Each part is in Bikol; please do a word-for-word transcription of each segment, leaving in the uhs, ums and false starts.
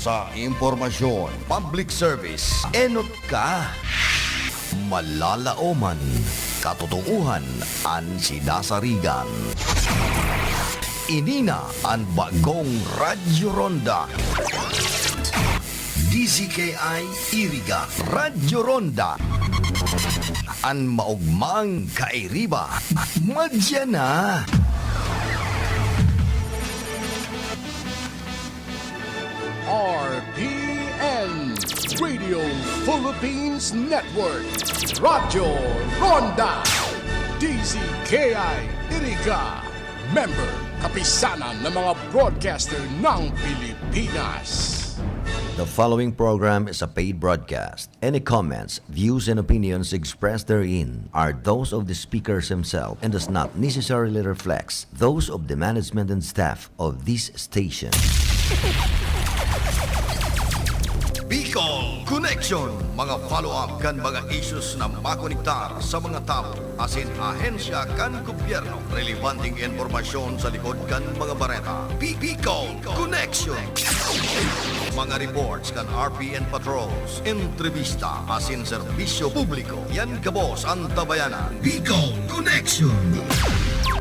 Sa impormasyon, public service, enot ka. Malalaoman, katotoohan an sinasarigan. Ini na an bagong Radyo Ronda. D Z K I Iriga, Radyo Ronda. An maogmang kairiba, madya na. R P N, Radio Philippines Network, Radyo Ronda, D Z K I Iriga, member, Kapisanan ng mga Broadcaster ng Pilipinas. The following program is a paid broadcast. Any comments, views, and opinions expressed therein are those of the speakers himself and does not necessarily reflect those of the management and staff of this station. Bicol Connection, mga follow-up kan mga issues na makonektar sa mga tawo asin ahensya kan gobyerno. Relebanteng impormasyon sa likod kan mga bareta. Bi-, Bicol Connection. Mga reports kan R P N patrols, entrebista asin serbisyo publiko. Yan gabos an tabayanan. Bicol Connection.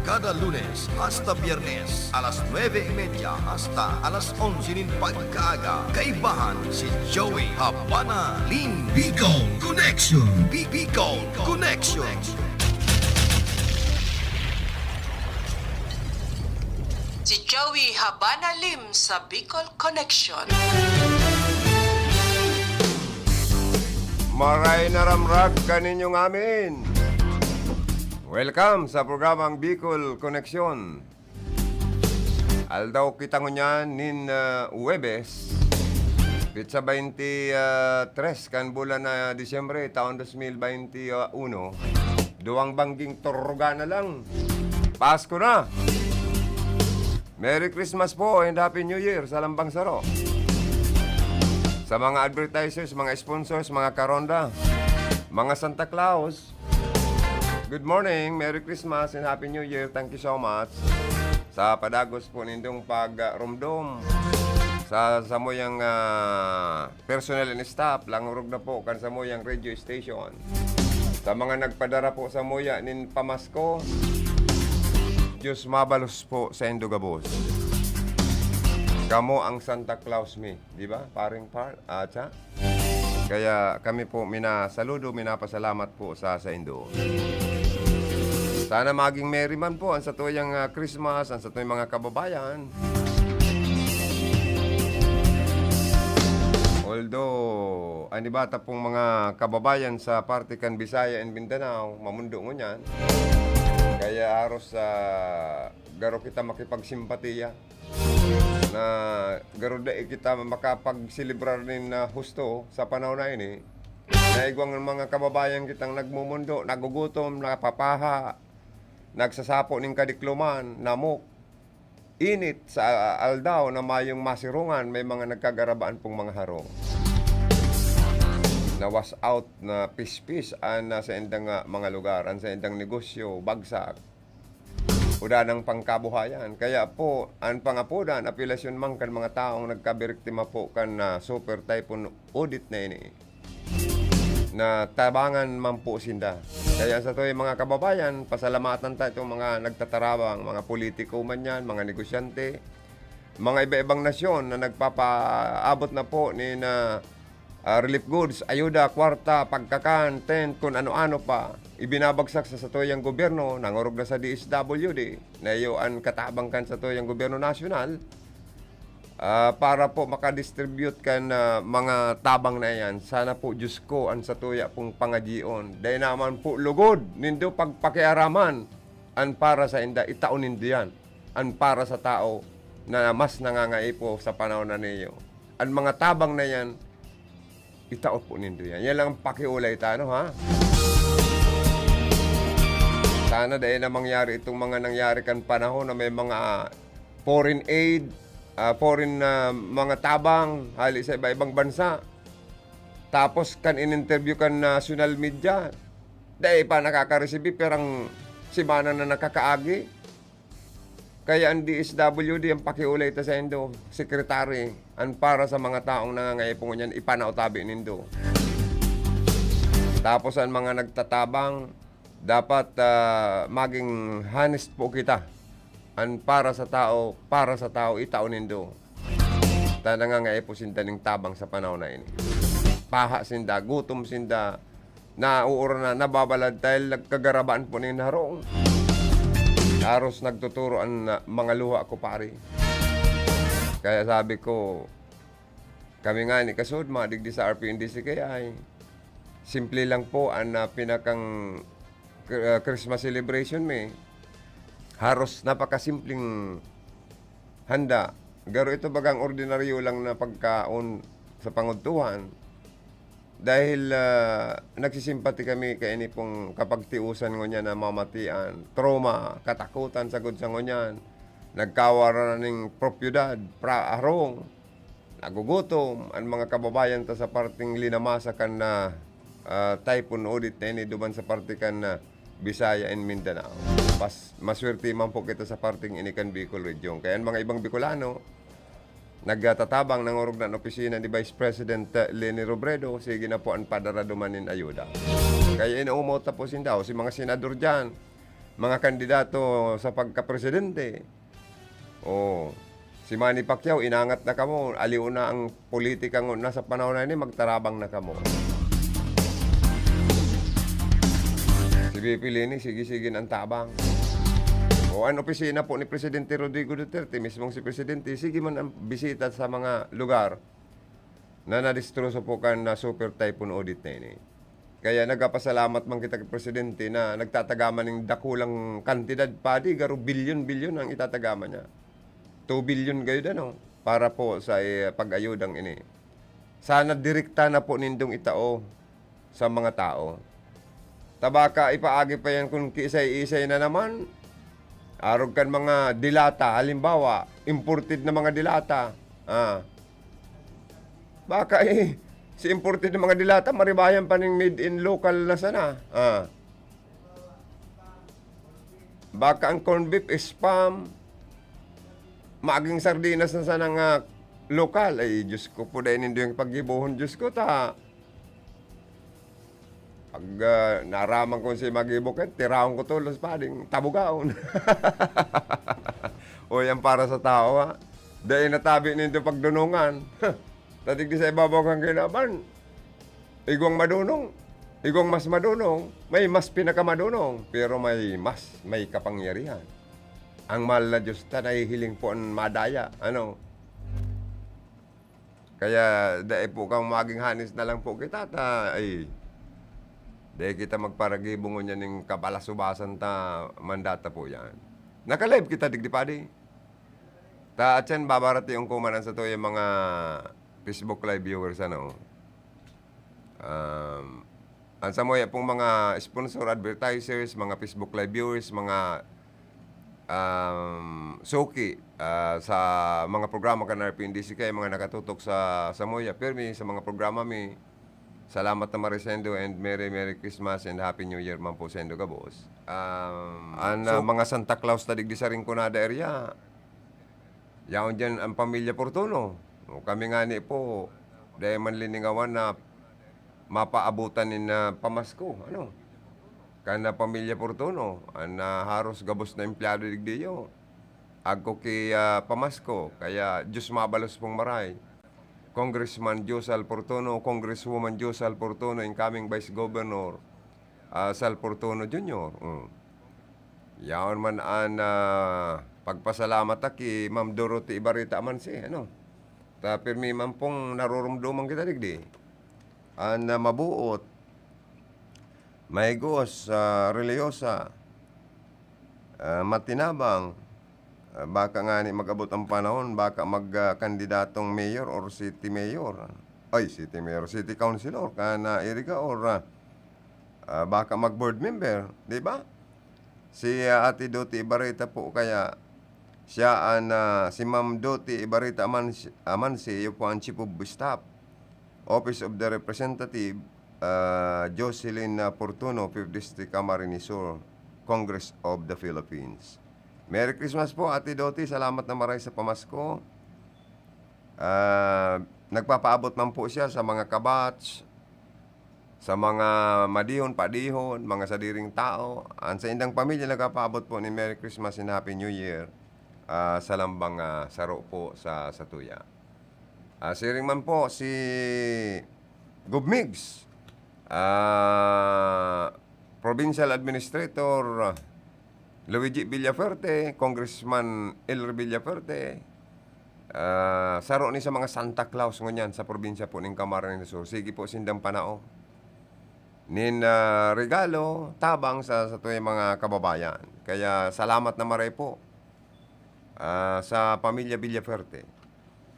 Kada Lunes hasta Biyernes, alas nuebe y media hasta alas onse nin pagkaaga. Kaibahan si Joey Habana Lim. Bicol Connection. Bi-, Bicol Connection. Si Joey Habana Lim sa Bicol Connection. Maray na ramrag kaninyong amin. Welcome sa programang Bicol Connection. Aldaw kita ngunyan nin, ah, Huwebes, petsa baynte tres kan bulan na Disyembre, taon dos mil baynte uno. Duwang bangging turuga na lang. Pasko na! Merry Christmas po and Happy New Year sa lambang saro. Sa mga advertisers, mga sponsors, mga karonda, mga Santa Claus, good morning, Merry Christmas and Happy New Year. Thank you so much sa padagos po nindong pagromdom sa samuyang, ah, personnel and staff, langurog na po kan samuyang radio station. Sa mga nagpadara po samuya nin pamasko, Diyos mabalos po saindo gabos. Kamo ang Santa Claus mi, di ba, paring Par-, Acha? Kaya kami po minasaludo, minapasalamat po sa saindo. Sana maging merry man po ang satuyang, ah, Christmas, ang satuyang mga kababayan. Although, an iba ta pong mga kababayan sa parte kan Bisaya and Mindanao, mamundo ngunyan. Kaya haros, ah, garo kita makipagsimpatiya na garo dai kita makapagselebrar nin, ah, husto sa panahon na ini. Naigwang mga kababayan kitang nagmumundo, nagugutom, napapaha, nagsasapo nin kadikloman, namok, init sa aldaw na mayong masirungan, may mga nagkagarabaan pong mga harong. Na wash out, na pispis an, ah, saindang, ah, mga lugar, an saindang negosyo, bagsak. Udanang pangkabuhayan. Kaya po, an pangapodan, apelasyon man kan mga taong nagkabiriktima po kan, ah, Super Typhoon Odette na ini, na tabangan man po sinda. Kaya sa to'y mga kababayan, pasalamatan ta itong mga nagtatarabang, mga politiko man yan, mga negosyante, mga iba-ibang nasyon na nagpapaabot na po ni na, ah, relief goods, ayuda, kwarta, pagkakan, tent, kun ano-ano pa. Ibinabagsak sa satuyang gobyerno, nangorog na sa D S W D, na iyo an katabang kan satuyang gobyerno nasyonal, ah, para po makadistribute kan, ah, mga tabang na iyan. Sana po, Diyos ko, an satuya pong pangadyion. Dai naman po lugod nindo pagpakiaraman an para sa inda, itao nindo yan. An para sa tao na mas nangangaipo sa panahon na niyo. An mga tabang na yan, itao po nindo yan. Yan lang ang pakiulay ta, ano, ha? Sana dai na mangyari itong mga nangyari kan panahon na may mga foreign aid, ah, foreign na mga tabang, hali sa iba-ibang bansa. Tapos kan in-interview kan national media, dai pa nakaka-receive, pirang semana na nakakaagi. Kaya ang D S W D, ang pakiolay ta saindo, secretary, ang para sa mga taong nangangaipo ngunyan, ipanaw tabi nindo. Tapos ang mga nagtatabang, dapat, ah, maging honest po kita. Ang para sa tao, para sa tao, itao nindo. Ta nangangaipo sinda ning tabang sa panahon na ini. Paha sinda, gutom sinda, nauuran na, nababalad dahil nagkagarabaan po nin harong. Haros nagtuturo an, ah, mga luha ko, pare. Kaya sabi ko, kami nga ni kasud, mga digdi sa R P N D C K I, simple lang po an, ah, pinakang, ah, Christmas celebration mi. Haros napakasimpleng handa. Garo ito bagang ordinaryo lang na pagkaon sa pangudtuhan. Dahil, ah, nagsisimpati kami kaini pong kapagtiusan ngunyan na mamatian, trauma, katakutan sagud sa ngunyan. Nagkawara na ning propiedad, pra-, harong, nagugutom an mga kababayan ta sa parteng linamasa kan na, ah, Typhoon Odette na ini duman sa parte kan, ah, Bisaya and Mindanao. Pas-, maswerte man po kita sa parteng ini kan Bicol Region. Kaya an mga ibang Bicolano, nagtatabang, nangorog na an opisina ni Vice President, eh, Leni Robredo, sige na po an padara duman nin ayuda. Kaya inuumot ta po sinda, o si mga senador diyan, mga kandidato sa pagkapresidente, o si Manny Pacquiao, inangat na kamo, aliw na ang politika ngunyan sa panahon na ini, magtarabang na kamo. Si V P Leni, sige-sige na an tabang. O an opisina po ni Presidente Rodrigo Duterte, mismong si Presidente, sige man ang bisita sa mga lugar na nadistroso po kan na Super Typhoon Odette na ini. Kaya nagpapasalamat man kita kay Presidente na nagtatagama ning dakulang kantidad, padi, garo bilyon-bilyon ang itatagama niya. Two billion gayud, ano, para po sa, eh, pag-ayudang ini. Sana direkta na po nindong itao sa mga tao. Ta baka ipaagi pa yan kun kiisay-isay na naman. Arog kan mga delata, halimbawa, imported na mga delata. Ah. Baka, eh, si imported na mga delata, maribayan pa ning made in local na sana. Ah. Baka ang corned beef, spam, maging sardinas na sana nga lokal. Ay, Diyos ko po, dai nindo yung paggibohon, Diyos ko, ta. Pag, ah, naraman ko si magibok, eh, tiraon ko tolos, pading, tabugaon. O, yan para sa tao, ha? Dai natabi nindo pagdunongan. Tadig di sa ibabaw kan kinaban. Igwang madunong, igwang mas madunong, may mas pinakamadunong, pero may mas, may kapangyarihan. Ang mahal na Diyos ta, nahihiling po an madaya, ano? Kaya dai po kang maging hanis na lang po kita, ta, ay, dai kita magparagibo ngunyan ning kabalasubasan ta, mandata po yan. Naka-live kita, digdi, padi. Ta, atyan, babaratiyon ko man an satuyang mga Facebook Live viewers, ano. Um, ang samuya pong mga sponsor, advertisers, mga Facebook Live viewers, mga, um, suki, ah, sa mga programa kan R P N D C K, mga nakatutok sa samuya, pirmi sa mga programa mi. Salamat na maray saindo and Merry, Merry Christmas and Happy New Year man po saindo gabos. Um, an, ah, so, mga Santa Claus ta digdi sa Rinconada area, yaon diyan ang pamilya Fortuno. O, kami ngani po, dai man liningawan na mapaabotan nin, ah, pamasko, ano? Kan, ah, pamilya Fortuno, an, ah, haros gabos na empleyado digdiyo. Agko ki, ah, pamasko, kaya Diyos mabalos pong maray. Congressman Josal Fortuno, Congresswoman Josal Fortuno, incoming Vice Governor, ah, Sal Fortuno Junior. Mm. Yaon man an, ah, pagpasalamat ta ki Ma'am Dorothy Ibarita Amansi, ano? Ta pirmi man pong narurumduman kita digdi. An, ah, mabuot, mahigos, ah, relihiyosa, ah, matinabang, ah, baka ngani mag-abot ang panahon, baka mag, ah, kandidatong mayor or city mayor. Ay, city mayor, city councilor, kan, ah, Iriga or, ah, ah, baka mag-board member, di ba? Si, ah, Ate Doti Ibarita po kaya, siya an, ah, si Ma'am Doti Ibarita Amansi, Amansi, iyo po ang chief of staff, Office of the Representative, ah, Jocelyn, ah, Fortuno, Fifth District, Camarines Sur, Congress of the Philippines. Merry Christmas po, Ate Doti. Salamat na maray sa pamasko. Ah, nagpapaabot man po siya sa mga kabatch, sa mga madihon, padihon, mga sadiring tao. Ang sa indang pamilya, nagpapaabot po ni Merry Christmas and Happy New Year, ah, sa lambang, ah, saro po sa, sa tuya. Ah, siring man po si Gov Migs, ah, Provincial Administrator Luigi Villafuerte, Congressman Elry Villafuerte, ah, saro ni sa mga Santa Claus ngunyan sa probinsya po nin Camarines Sur. Sige po sindang panao nin, ah, regalo, tabang sa, sa tuyang mga kababayan. Kaya salamat na maray po, ah, sa pamilya Villafuerte.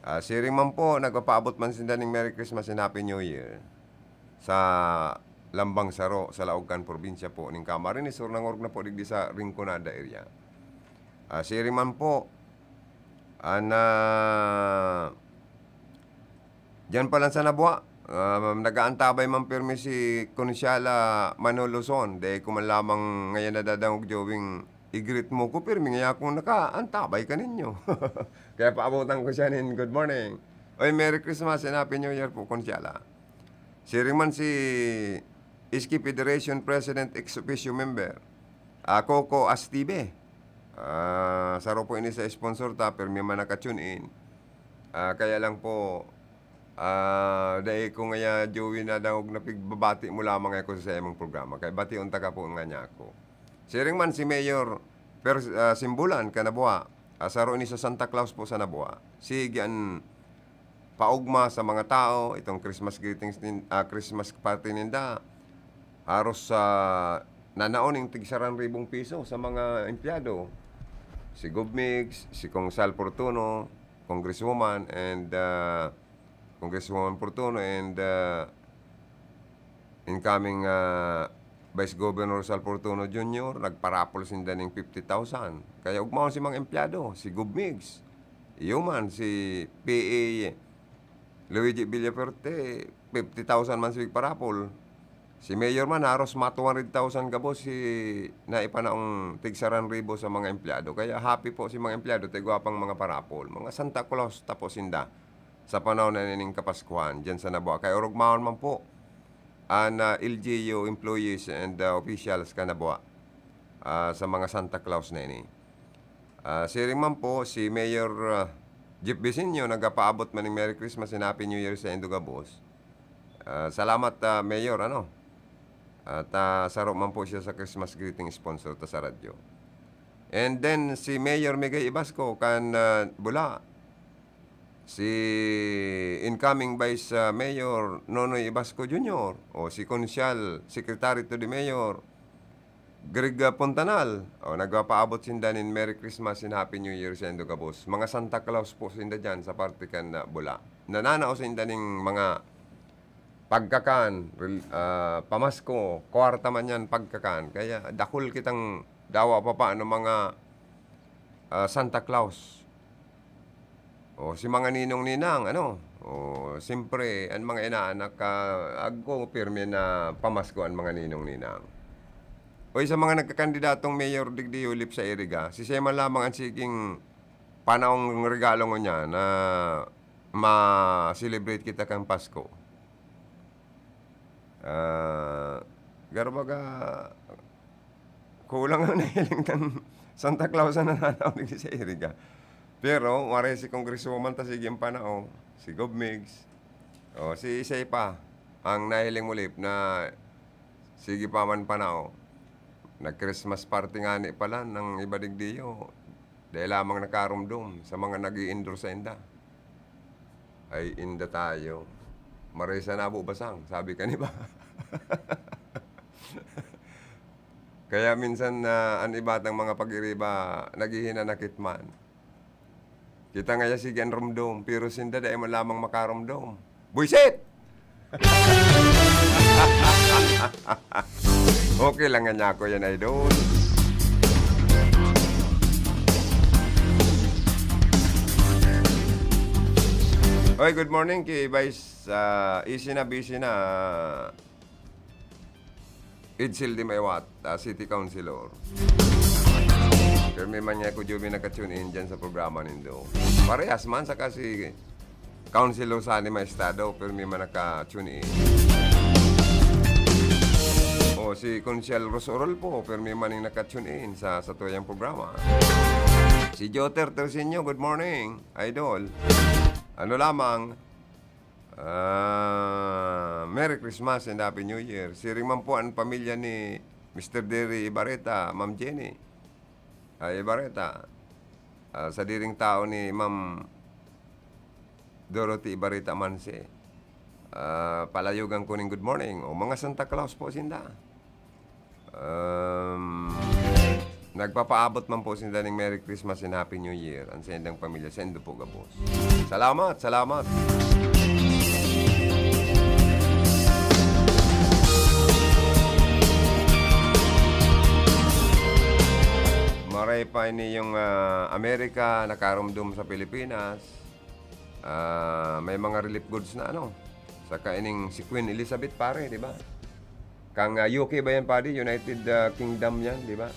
Ah, siring man po, nagpapaabot man sinda ning Merry Christmas and Happy New Year sa lambang saro sa laog kan probinsya po ning Camarines Sur, nangorog na po digdi sa Rinconada area. Ah, siring man po, an, ah, diyan pa lang sa Nabua, ah, nag-aantabay man pirmi si Konsyala Manolo Son. Dai ko man lamang ngayon nadadangog, Jowing, i-greet mo ko, pirmi ngaya akong nakaantabay kaninyo. Kaya paabotan ko siya nin good morning. Oy, Merry Christmas and Happy New Year po, Konsyala. Siring man si S K Federation President ex officio member, ah, Coco Astibe. Ah, saro po ini sa sponsor ta, pirmi man naka-tune in. Ah, kaya lang po, ah, dai ko ngaya, Joey, nadangog na pigbabati mo lamang ako sa saimong programa. Kaya bation ta ka po ngani ako. Siring man si Mayor Per-, ah, Simbulan, ka Nabua. Ah, saro ini sa Santa Claus po sa Nabua. Sige an paogma sa mga tao, itong Christmas greetings nin-, ah, Christmas party ninda, haros sa nanaon ning tig sarang ribong piso sa mga empleyado. Si Gov Migs, si Kong Sal Fortuno, Congresswoman, and, ah, Congresswoman Fortuno, and, ah, incoming, ah, Vice Governor Sal Fortuno Junior, nagparapol sinda ning fifty thousand. Kaya ugmaon si mga empleyado, si Gov Migs, iyo man, si P A Luigi Villafuerte, fifty thousand man si parapol. Si Mayor man, haros ma two hundred thousand gabos si naipanaong tig sarang ribo sa mga empleyado. Kaya happy po si mga empleyado, ta igwa pang mga parapol. Mga Santa Claus ta po sinda sa panahon na nining Kapaskuhan, diyan sa Nabua. Kaya orog maon man po an, ah, L G U employees and, ah, officials kan Nabua, ah, sa mga Santa Claus na ini. Ah, siring man po, si Mayor, ah, Jeff Vicenio nagapaabot man ning Merry Christmas and Happy New Year saindo gabos. Ah, salamat, ah, Mayor, ano? At, ah, saro man po siya sa Christmas greeting sponsor ta sa radyo. And then, si Mayor Miguel Ibasco kan, ah, Bula. Si incoming Vice, ah, Mayor Nonoy Ibasco Junior o si Konsyal, Secretary to the Mayor, Greg, ah, Puntanal. O, nagpapaabot sinda nin Merry Christmas and Happy New Year saindo gabos. Mga Santa Claus po sinda diyan sa parte kan, ah, Bula. Nananao sinda ning mga pagkakan, rel-, ah, pamasko, kwarta man yan, pagkakan. Kaya dakul kitang dawa pa paano mga, ah, Santa Claus. O, si mga ninong ninang, ano? O, siyempre, an mga inaanak, ah, agko pirmi na pamasko an mga ninong ninang. Oy, sa mga nagkakandidatong mayor digdi yulip sa Iriga, si Sema lamang an siging panahong regalo ngunyan na ma-celebrate kita kan Pasko. Ah, garo baga, kulang ang nahiling kan Santa Claus na nananaw digdi sa Iriga. Pero, waray si Congresswoman ta sige ang panao, si Gov Migs. O, si Isay pa, ang nahiling mo, Lip, na sige pa man panao. Nag-Christmas party ngani pala ng iba digdiyo. Dai lamang nakarumdom sa mga nag-i-endorse sainda. Ay, inda tayo. Maray sa nabo basang, sabi kan iba. Kaya minsan, ah, an iba tang mga pag-iriba, naghihinanakit man. Kita ngaya sige an rumdom, pero sinda dai man lamang makarumdom. Buisit! Okay lang yan ako yan, idol. Oy, good morning kay Vice, ah, easy na, busy na. Edsel Dimaywat, ah, City Councilor. Pirmi man niya, Kuya Joby, naka-tune in dyan sa programa nindo. Parehas man, saka si Councilor Sunny Maestado, pirmi man naka-tune in. O, si Consiel Rosorol po, pirmi man yung naka-tune in sa, sa tuyang programa. Si Joter Tercinio, good morning, idol. Ano lamang, ah, Merry Christmas and Happy New Year. Siring man po ang pamilya ni Mister Derry Ibareta, Ma'am Jenny. Ay, Ibareta. Ah, sa diring tao ni Ma'am Dorothy Ibareta Manse. Ah, palayogan ko ning good morning. O, mga Santa Claus po sinda. Um, nagpapaabot man po sinda ning Merry Christmas and Happy New Year. Ang sa indang pamilya, sa indo po gabos. Salamat, salamat. Maray pa ini yung, ah, Amerika, nakarumdom sa Pilipinas. Ah, may mga relief goods na ano. Saka ining si Queen Elizabeth, pare, di ba? Kang, ah, U K ba yan, padi? United, ah, Kingdom yan, di ba?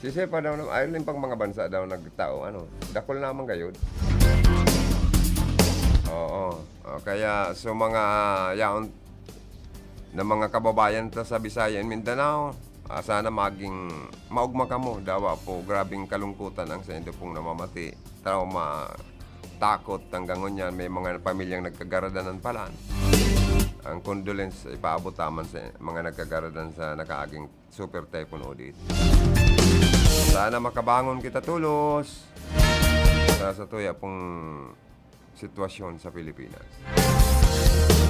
Sisay pa daw na, ayun lang pang mga bansa daw nagtao, ano. Dakul naman gayod. Oo. O, kaya, so, mga, ah, yaon na mga kababayan ta sa Bisaya and Mindanao, ah, sana maging maugma kamo. Dawa po, grabing kalungkutan ang sa indo pong namamati. Trauma, takot, hanggang ngunyan, may mga pamilyang nagkagaradanan palan. Ang condolence, ipaabot taman sa mga nagkagaradan sa nakaaging Super Typhoon Odette. Sana makabangon kita tolos sa, sa tuya pong sitwasyon sa Pilipinas.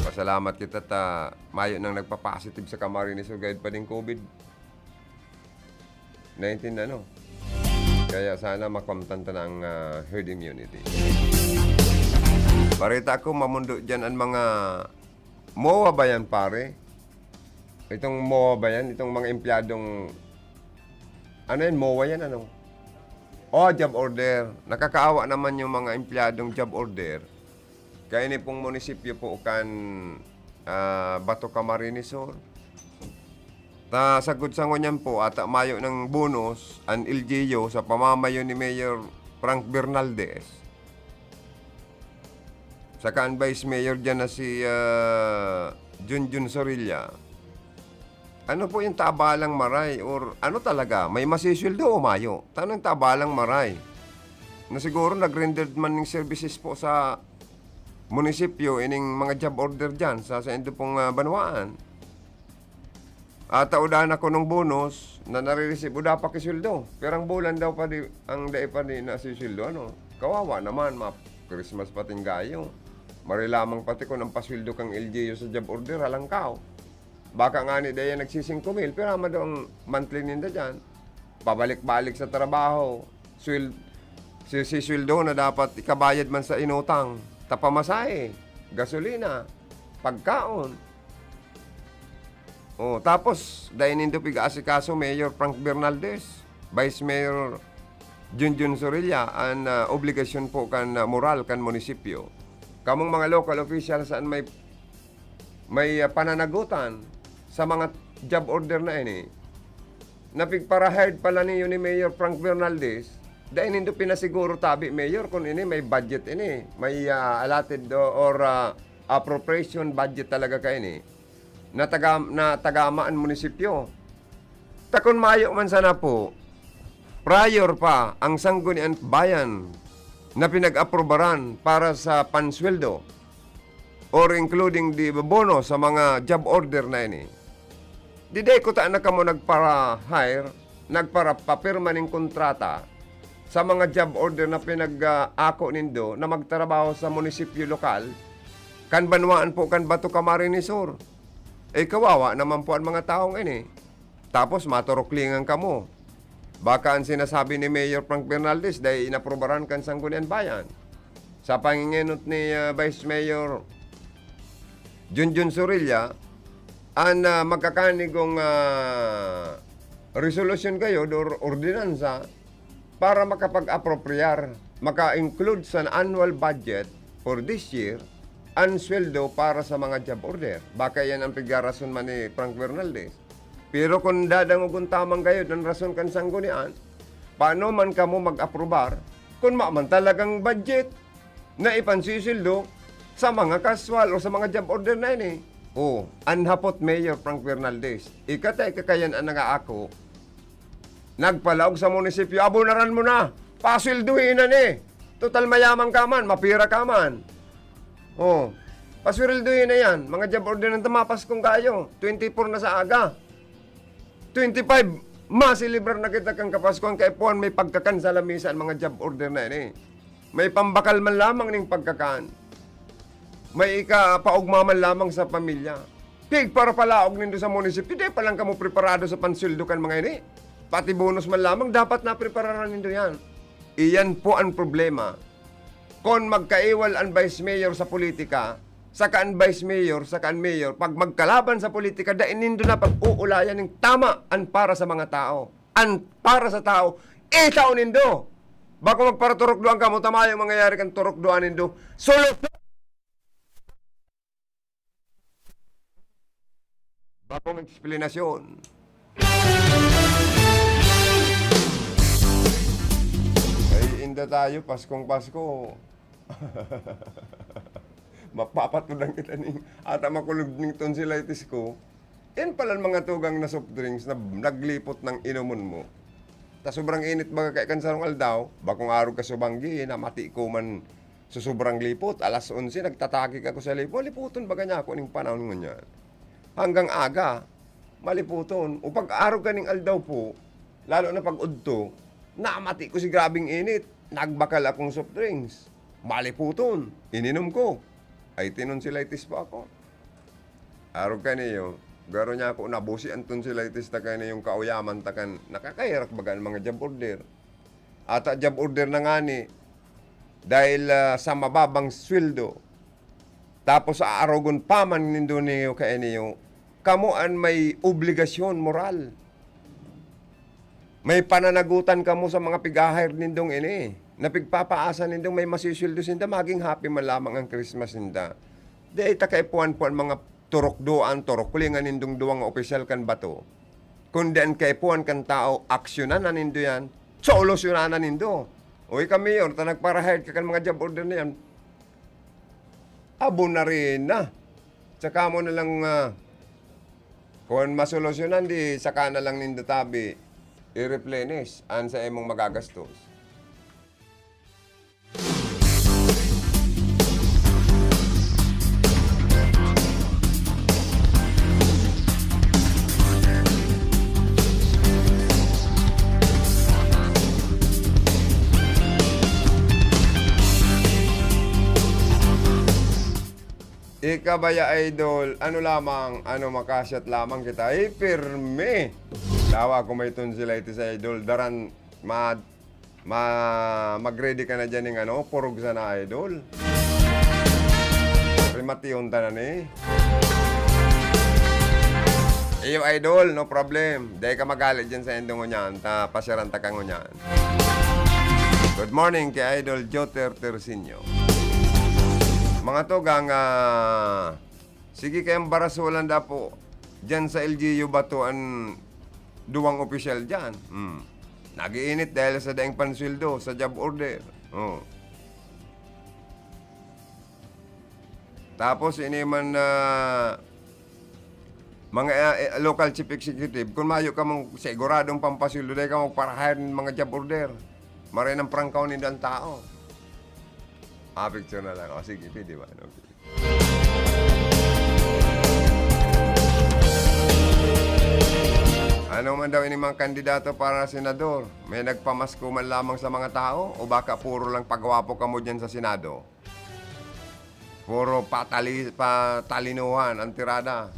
Pasalamat kita ta mayo nang nagpa-positive sa Camarines Sur gayod pa ding COVID nineteen, ano. Kaya sana makamtan ta ng, ah, herd immunity. Bareta ko, mamundo dyan ang mga MOA ba yan, pare? Itong MOA ba yan? Itong mga empleyadong, ano yan? MOA yan, ano? Oh, job order. Nakakaawa naman yung mga empleyadong job order. Kaya ini pong munisipyo po kan, ah, Bato Camarines Sur. Ta, sagkod sa ngunyan po, ata mayo ng bonus an L G U sa pamamayo ni Mayor Frank Bernaldez. Saka ang Vice Mayor dyan na si, ah, Junjun Sorilla. Ano po yung tabalang maray? Or ano talaga? May masisweldo o mayo? Tanong tabalang maray. Na siguro nag-rendered man ng services po sa munisipyo, ining mga job order dyan sa, sa indo pong, ah, banwaan. Ata uda na ko nung bonus na nare-receive, uda pa kisweldo. Pirang bulan daw pa di, ang dai pa di nasisweldo, ano? Kawawa naman, ma-Christmas pa tinggayo. Maray lamang pati kung ang pasweldo kang L G U sa job order, halangkaw. Baka nga ni dai nagsisingko mil, pero ama daw ang monthly ninda dyan. Pabalik-balik sa trabaho. Swel-, si, si sweldo na dapat ikabayad man sa inutang. Tapamasahe, gasolina, pagkaon. Oh, tapos, dai nindo piga-asikaso Mayor Frank Bernaldez, Vice Mayor Junjun Sorilla, an, ah, obligasyon po kan, ah, moral kan munisipyo. Kamong mga local officials, saan may, may, ah, pananagutan sa mga job order na ini, na pigpara-hired pala niyo ni Mayor Frank Bernaldez, dai nindo pinasiguro tabi, Mayor, kung ini may budget ini, may, ah, allotted o, or, ah, appropriation budget talaga kaini na taga, na tagama an munisipyo. Ta kun mayo man sana po, prior pa ang Sangguniang Bayan na pinag-aprobaran para sa pansweldo or including the bono sa mga job order na ini. Di dai ko ta na kamo nagpara-hire, nagparapapirma ning kontrata sa mga job order na pinag-, ah, ako nindo na magtrabaho sa munisipyo lokal, kan banwaan po kan Bato Camarines Sur. Eh, kawawa naman po ang mga taong ini. Tapos maturuklingan kamo. Baka ang sinasabi ni Mayor Frank Bernaldez dai inaprobaran kan Sangguniang Bayan. Sa pangingenot ni, ah, Vice Mayor Junjun Sorilla, an, ah, magkakanigong, ah, resolusyon kayo or ordinansa para makapag-apropriar, maka-include sa annual budget for this year, ang sweldo para sa mga job order. Baka yan ang piga-rason man ni Frank Bernaldez. Pero kung dadangogon tamang gayod ang rason kan Sanggunian, Paano man kamo mag-aprobar kun maman talagang budget na ipansisweldo sa mga casual o sa mga job order na ini? O, an hapot, Mayor Frank Fernaldez, ika ta ika kayan an nangaako, nagpalaog sa munisipyo, "Abonaran mo na! Pasweldohi na ni! Total mayaman ka man, mapira ka man!" O, pasweldohi na yan. Mga job order na tamapas kung kayo. Twenty-four na sa aga. Twenty-five, maselebrar na kita kan Kapaskuhan, kaipuhan may pagkakan sa lamesa an mga job order na ini. May pambakal man lamang ning pagkakan. May ikapaogma man lamang sa pamilya. Pigparapalaog nindo sa munisipyo, di pa lang kamo preparado sa pansweldo kan mga ini. Pati bonus man lamang, dapat naprepararan nindo yan. Iyan po an problema. Kon magkaiwal an vice mayor sa politika, saka an vice mayor, saka an mayor, pag magkalaban sa politika, dai nindo na pag-uulayan ning tama an para sa mga tao. An para sa tao, itao nindo. Bako magparaturukdoan kamo, tama yung mangyayari kan turukdoan nindo. Solusyon! Bakong eksplanasyon. Ay, inda tayo, Paskong Pasko. Mapapatulan kita ning, ata makulog ning tonsillitis ko. Yan palan mga tugang na soft drinks na naglipot ng inomon mo. Ta sobrang init baga kay kan sarong aldaw, bakong arog ka subanggi, namati ko man sa sobrang lipot. Alas onse, nagtatagik ako sa lipot. Lipoton baga niya ako ning panahon ngunyan. Hanggang aga, malipoton. O pag-arog kaning aldaw po, lalo na pag udto, namati ko si grabing init. Nagbakal akong soft drinks. Malipoton. Ininom ko. Ay, tinonsillitis pa ako. Arog kaniyo, garo niya ako nabusi an tonsillitis ta kaniyong kauyaman ta kan nakakaherak baga an mga job order. Ata job order na ngani, dahil, ah, sa mababang sweldo, tapos aarogon pa man nindo niyo kainiyo, kamo an may obligasyon moral. May pananagutan kamo sa mga pig-hire nindong ini, na pigpapaasa nindong may masisweldo sinda, maging happy man lamang ang Christmas ninda. Di ta kaipuhan po an mga turukdoan, turuklingan nindong duwang nga opisyal kan bato. Kundi an kaipuhan kan tao, aksyonan na nindo yan, solusyonan na nindo. Uy, ka mayor, ta nagpara-hired ka kan mga job order na yan, abonarin na. Tsaka mo na lang, ah, kung masolusyonan, di saka na lang nindo tabi i-replenish an sa imong magagastos. Ika baya, idol, ano lamang, ano, makasyat lamang kita. Ay, pirmi! Tawa ko may tonsillitis, idol. Daran, ma-, ma-, mag-ready ka na dyan ng ano, purog sana, idol. Primation ta na ni. Iyo, idol, no problem. Dai ka magalit dyan sa indong ngunyan. Ta, pasyaran ta ka ngunyan. Good morning kay Idol Joter Tercinio. Mga tugang, ah, sige kayong barasolan dapo dyan sa L G U bato an duwang opisyal dyan. Hmm. Nag-iinit dahil sa daing pansweldo, sa job order. Oh. Tapos, ini man na mga, eh, eh, local chief executive, kung mayo ka mong siguradong pampasweldo, dai ka magpara-hire ng mga job order. Maray ng prangkaw ninda ang tao. Ah, picture na lang. O, sige, pwede ba? Okay. Ano man daw ini mga kandidato para senador? May nagpamasko man lamang sa mga tao? O baka puro lang pagwapo kamo dyan sa Senado? Puro patali-, patalinuhan ang tirada.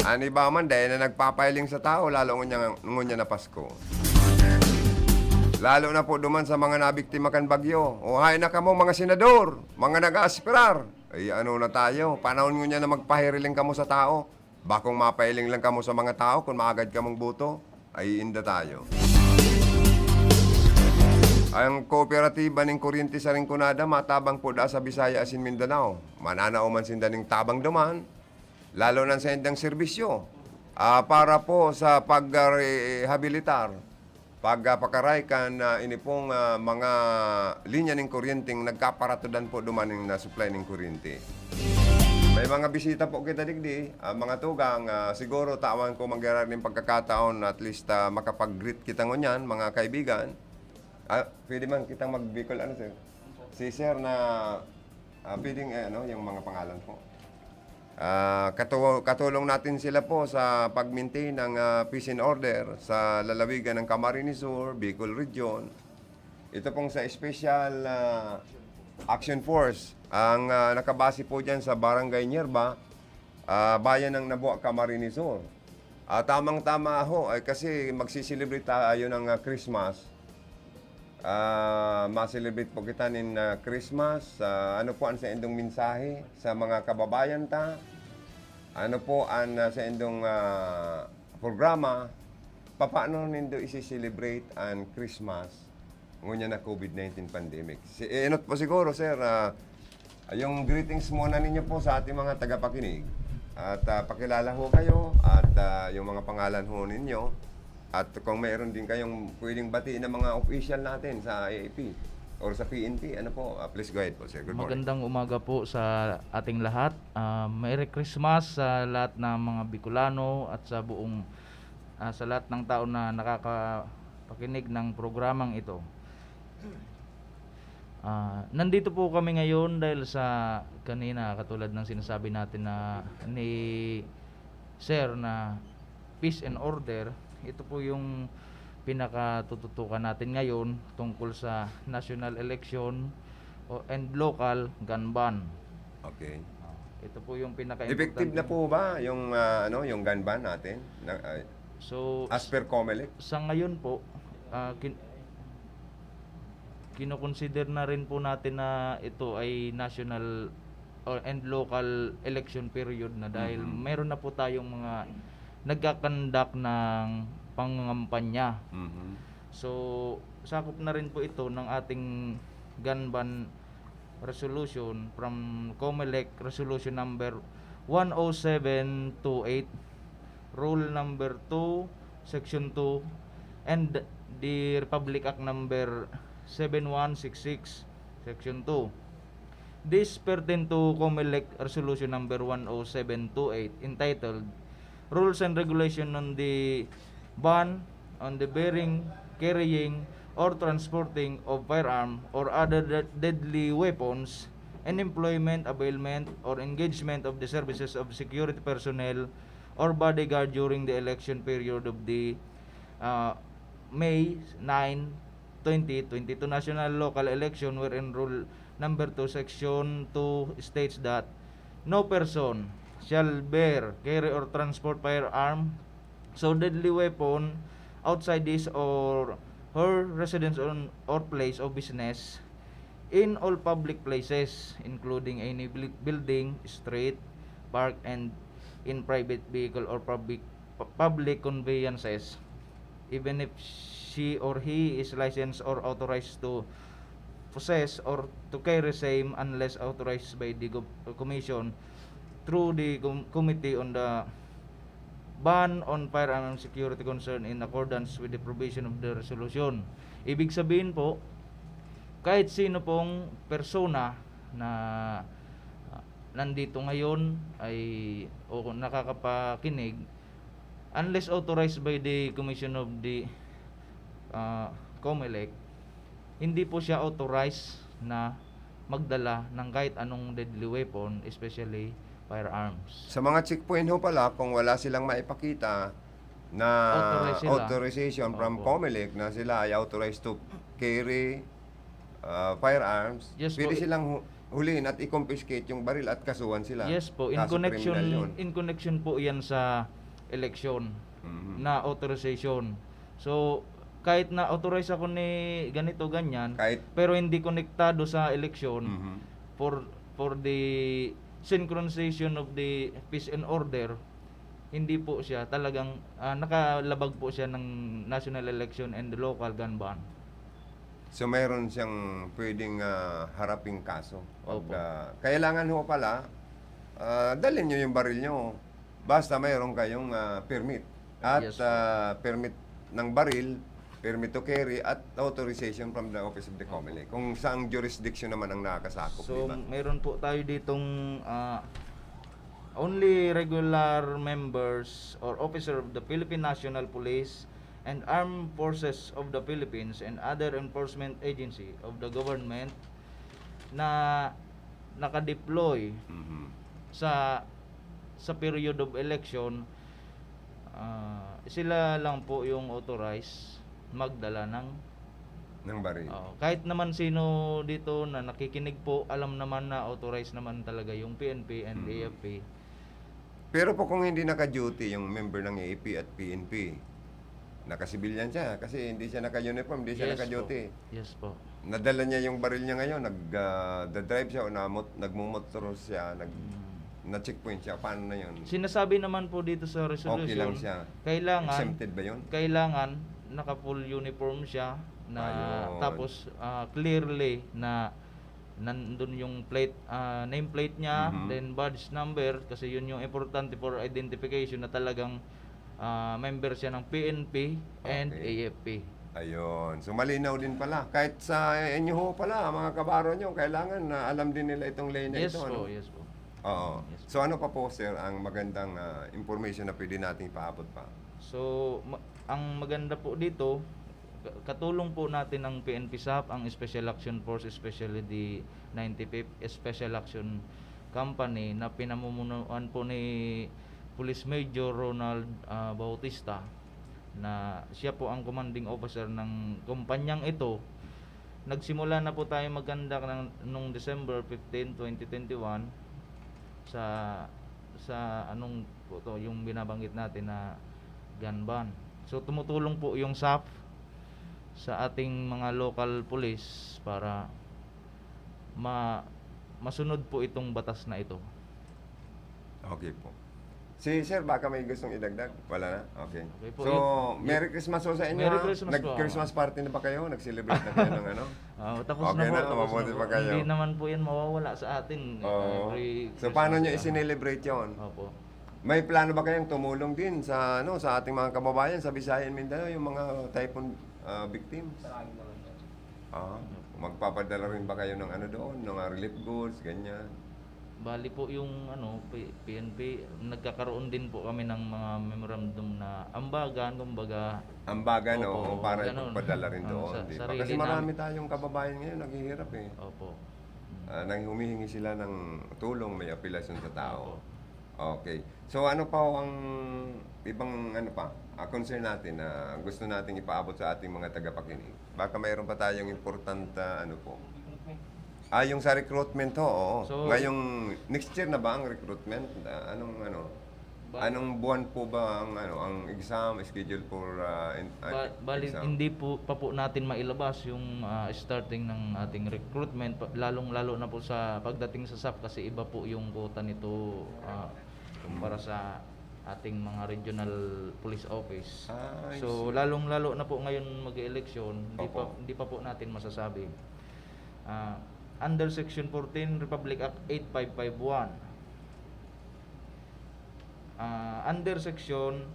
An iba man, dai na nagpapahiling sa tao, lalo ngunyan, ngunyan na Pasko. Lalo na po duman sa mga nabiktima kan bagyo. O, hay na kamo, mga senador, mga nag-aaspirar. Ay, ano na tayo? Panahon ngunyan na magpahiriling kamo sa tao. Bakong mapahiling lang kamo sa mga tao kun maagad kamong boto, ay inda tayo. Ang kooperatiba ning kuryente sa Rinconada matabang po da sa Bisaya asin Mindanao. Mananao man sinda ning tabang duman, lalo na sa indang serbisyo, ah, para po sa pag-rehabilitar Pag, ah, pakaray kan, ah, ini pong, ah, mga linya ning kuryenteng nagkaparatudan po duman ning, ah, supply ning kuryente. May mga bisita po kita digdi, ah, mga tugang, ah, siguro tawan ko mangyayari ning pagkakataon, at least, ah, makapag-greet kita ngunyan, mga kaibigan. Ah, pwede man kitang mag-Bicol, ano, sir? Si sir na, ah, pwedeng, eh, ano, yung mga pangalan po. Ah, katu-, katulong natin sila po sa pag-maintain ng, ah, peace and order sa lalawigan ng Camarines Sur, Bicol Region. Ito pong sa Special, ah, Action Force, ang, ah, nakabase po dyan sa Barangay Nierba, ah, bayan ng Nabua, Camarines Sur. Ah, tamang-tama ho, ay kasi magse-celebrate tayo ng, ah, Christmas. Ah, ma-celebrate po kita nin, ah, Christmas. Ah, ano po ang saindong mensahe sa mga kababayan ta? Ano po ang, ah, saindong, ah, programa? Papaano nindo isi-celebrate ang Christmas ngunyan na COVID nineteen pandemic? Si, eh, enot po siguro, sir, ah, yung greetings muna ninyo po sa ating mga tagapakinig. At, ah, pakilala ho kayo at, ah, yung mga pangalan ho ninyo. At kung mayroon din kayong pwedeng batiin ng mga official natin sa I A P or sa P N P, ano po, ah, please go ahead po, sir. Good morning. Magandang umaga po sa ating lahat. Ah, Merry Christmas sa lahat ng mga Bicolano at sa buong, ah, sa lahat ng tao na nakakapakinig ng programang ito. Ah, nandito po kami ngayon dahil sa kanina, katulad ng sinasabi natin na ni Sir, na peace and order, ito po yung pinakatututukan natin ngayon tungkol sa national election o, and local gun ban. Okay. Ah, ito po yung pinaka-importante. Effective na po ba yung, ah, ano, yung gun ban natin? Na, ah, So, as per COMELEC? Sa ngayon po, ah, kin-, kinokonsider na rin po natin na ito ay national or, and local election period na dahil Mhm. meron na po tayong mga nagkakandak ng pangangampanya. Mhm. So, sakop na rin po ito ng ating gun ban resolution from COMELEC Resolution Number one oh seven two eight, Rule Number two, Section two, and the Republic Act Number seven one six six, Section two. This pertain to COMELEC Resolution Number one oh seven two eight, entitled Rules and Regulation on the Ban on the Bearing, Carrying, or Transporting of Firearm or Other De-, Deadly Weapons, and Employment, Availment, or Engagement of the Services of Security Personnel or Bodyguard during the election period of the, uh, May nine, twenty twenty-two national local election, wherein Rule Number two, Section two states that no person shall bear, carry, or transport firearm, so deadly weapon, outside his or her residence on, or place of business, in all public places, including any buil-, building, street, park, and in private vehicle or public, pu-, public conveyances, even if she or he is licensed or authorized to possess or to carry same, unless authorized by the gov-, commission through the com-, Committee on the Ban on Firearm Security Concern in accordance with the provision of the resolution. Ibig sabihin po, kahit sino pong persona na, ah, nandito ngayon ay, o nakakapakinig, unless authorized by the Commission of the, ah, COMELEC, hindi po siya authorized na magdala ng kahit anong deadly weapon, especially firearms. Sa mga checkpoint ho pala, kung wala silang maipakita na Authorized sila. authorization from Opo. COMELEC na sila ay authorized to carry, ah, firearms, Yes pwede po. silang hu-, hulihin at i-confiscate yung baril at kasuhan sila. Yes po, in Kaso connection, kriminal yun. in connection po yan sa election Mhm. na authorization. So, kahit na authorize ako ni ganito, ganyan, Kahit pero hindi konektado sa eleksyon Mhm. for, for the synchronization of the peace and order, hindi po siya talagang, ah, nakalabag po siya ng national election and local gun ban. So, mayroon siyang pwedeng, ah, haraping kaso. Pag, Opo. ah, kailangan ho pala, ah, dalhin nyo yung baril nyo. Basta mayroon kayong, ah, permit. At, Yes po. ah, permit ng baril, permit to carry at authorization from the Office of the Comelec. Kung saang jurisdiction naman ang nakakasakop, So, di ba? Meron po tayo ditong ah, only regular members or officer of the Philippine National Police and Armed Forces of the Philippines and other enforcement agency of the government na nakadeploy Mhm. sa sa period of election, ah, sila lang po yung authorized magdala ng Ng baril. Oo. Kahit naman sino dito na nakikinig po, alam naman na authorized naman talaga yung P N P and Mhm. A F P. Pero po kung hindi naka-duty yung member ng A F P at P N P, naka-civilian siya kasi hindi siya naka-uniform, hindi siya Yes naka-duty. Po. Yes po. Nadala niya yung baril niya ngayon, nag, ah, drive siya o namot, nagmumotor siya, nag, Mm. na-checkpoint siya. Paano na yun? Sinasabi naman po dito sa resolution, Okay lang siya. kailangan Exempted ba yun? kailangan naka-full uniform siya na Ayun. Tapos ah, clearly na nandun yung plate ah, name plate niya, Mhm. then badge number kasi yun yung importante for identification na talagang ah, member siya ng P N P and Okay. A F P. Ayun. So, malinaw din pala. Kahit sa inyo ho pala, mga kabaro nyo, kailangan na alam din nila itong ley na Yes ito. po, Ano? Yes po. Oo. Yes. So, ano pa po, sir, ang magandang ah, information na pwede nating ipaabot pa? So, ma- ang maganda po dito, ka- katulong po natin ang P N P SAF, ang Special Action Force, especially the ninety-fifth Special Action Company na pinamumunuan po ni Police Major Ronald ah, Bautista, na siya po ang commanding officer ng kumpanyang ito. Nagsimula na po tayo mag-conduct ng, nung December fifteen, twenty twenty-one sa sa anong po to, yung binabanggit natin na gun ban. So tumutulong po yung SAF sa ating mga local police para ma masunod po itong batas na ito. Okay po. Si sir, baka may gustong idagdag? Wala na? Okay. Okay po, So, yun. Merry Christmas po sa inyo. Merry Ha? Christmas po. Nag-Christmas party na ba kayo? Nag-celebrate na kayo ng ano? Ah, tapos Okay na po, na, tapos mabuti na po. pa kayo. Hindi naman po yan mawawala sa atin. Oo. Every So, paano nyo Christmas, i-celebrate yon? Opo. May plano ba kayong tumulong din sa ano sa ating mga kababayan sa Visayan Mindanao, yung mga typhoon ah, victims? Ah, magpapadala rin ba kayo ng ano doon, mga relief goods, ganyan? Bali po yung ano, P- PNP, nagkakaroon din po kami ng mga memorandum na ambagan, kumbaga. Ambagan, Opo, oo, para ganun. ipagpadala rin Ang doon, sa- di ba? sarili Kasi marami nam- tayong kababayan ngayon naghihirap eh. Opo. Ah, nang humihingi sila ng tulong, may apelasyon sa tao. Opo. Okay. So ano pa ho ang ibang ano pa, ah, concern natin na gusto nating ipaabot sa ating mga tagapakinig? Baka mayroon pa tayong importante ano po. Ah, yung sa recruitment ho, oo. So, Ngayong next year na ba ang recruitment? Ah, anong ano? Ba- Anong buwan po ba ang ano, ang exam schedule for ah, in- ah, Ba- bali, exam? Hindi po pa po natin mailabas yung ah, starting ng ating recruitment, pa- lalong-lalo na po sa pagdating sa SAF kasi iba po yung quota nito ah, kumpara sa ating mga regional police office. Ah, I So, see. Lalong-lalo na po ngayon mag-eleksyon, hindi pa, Opo. hindi pa po natin masasabi. Ah, under Section fourteen, Republic Act eight five five one. Ah, under section,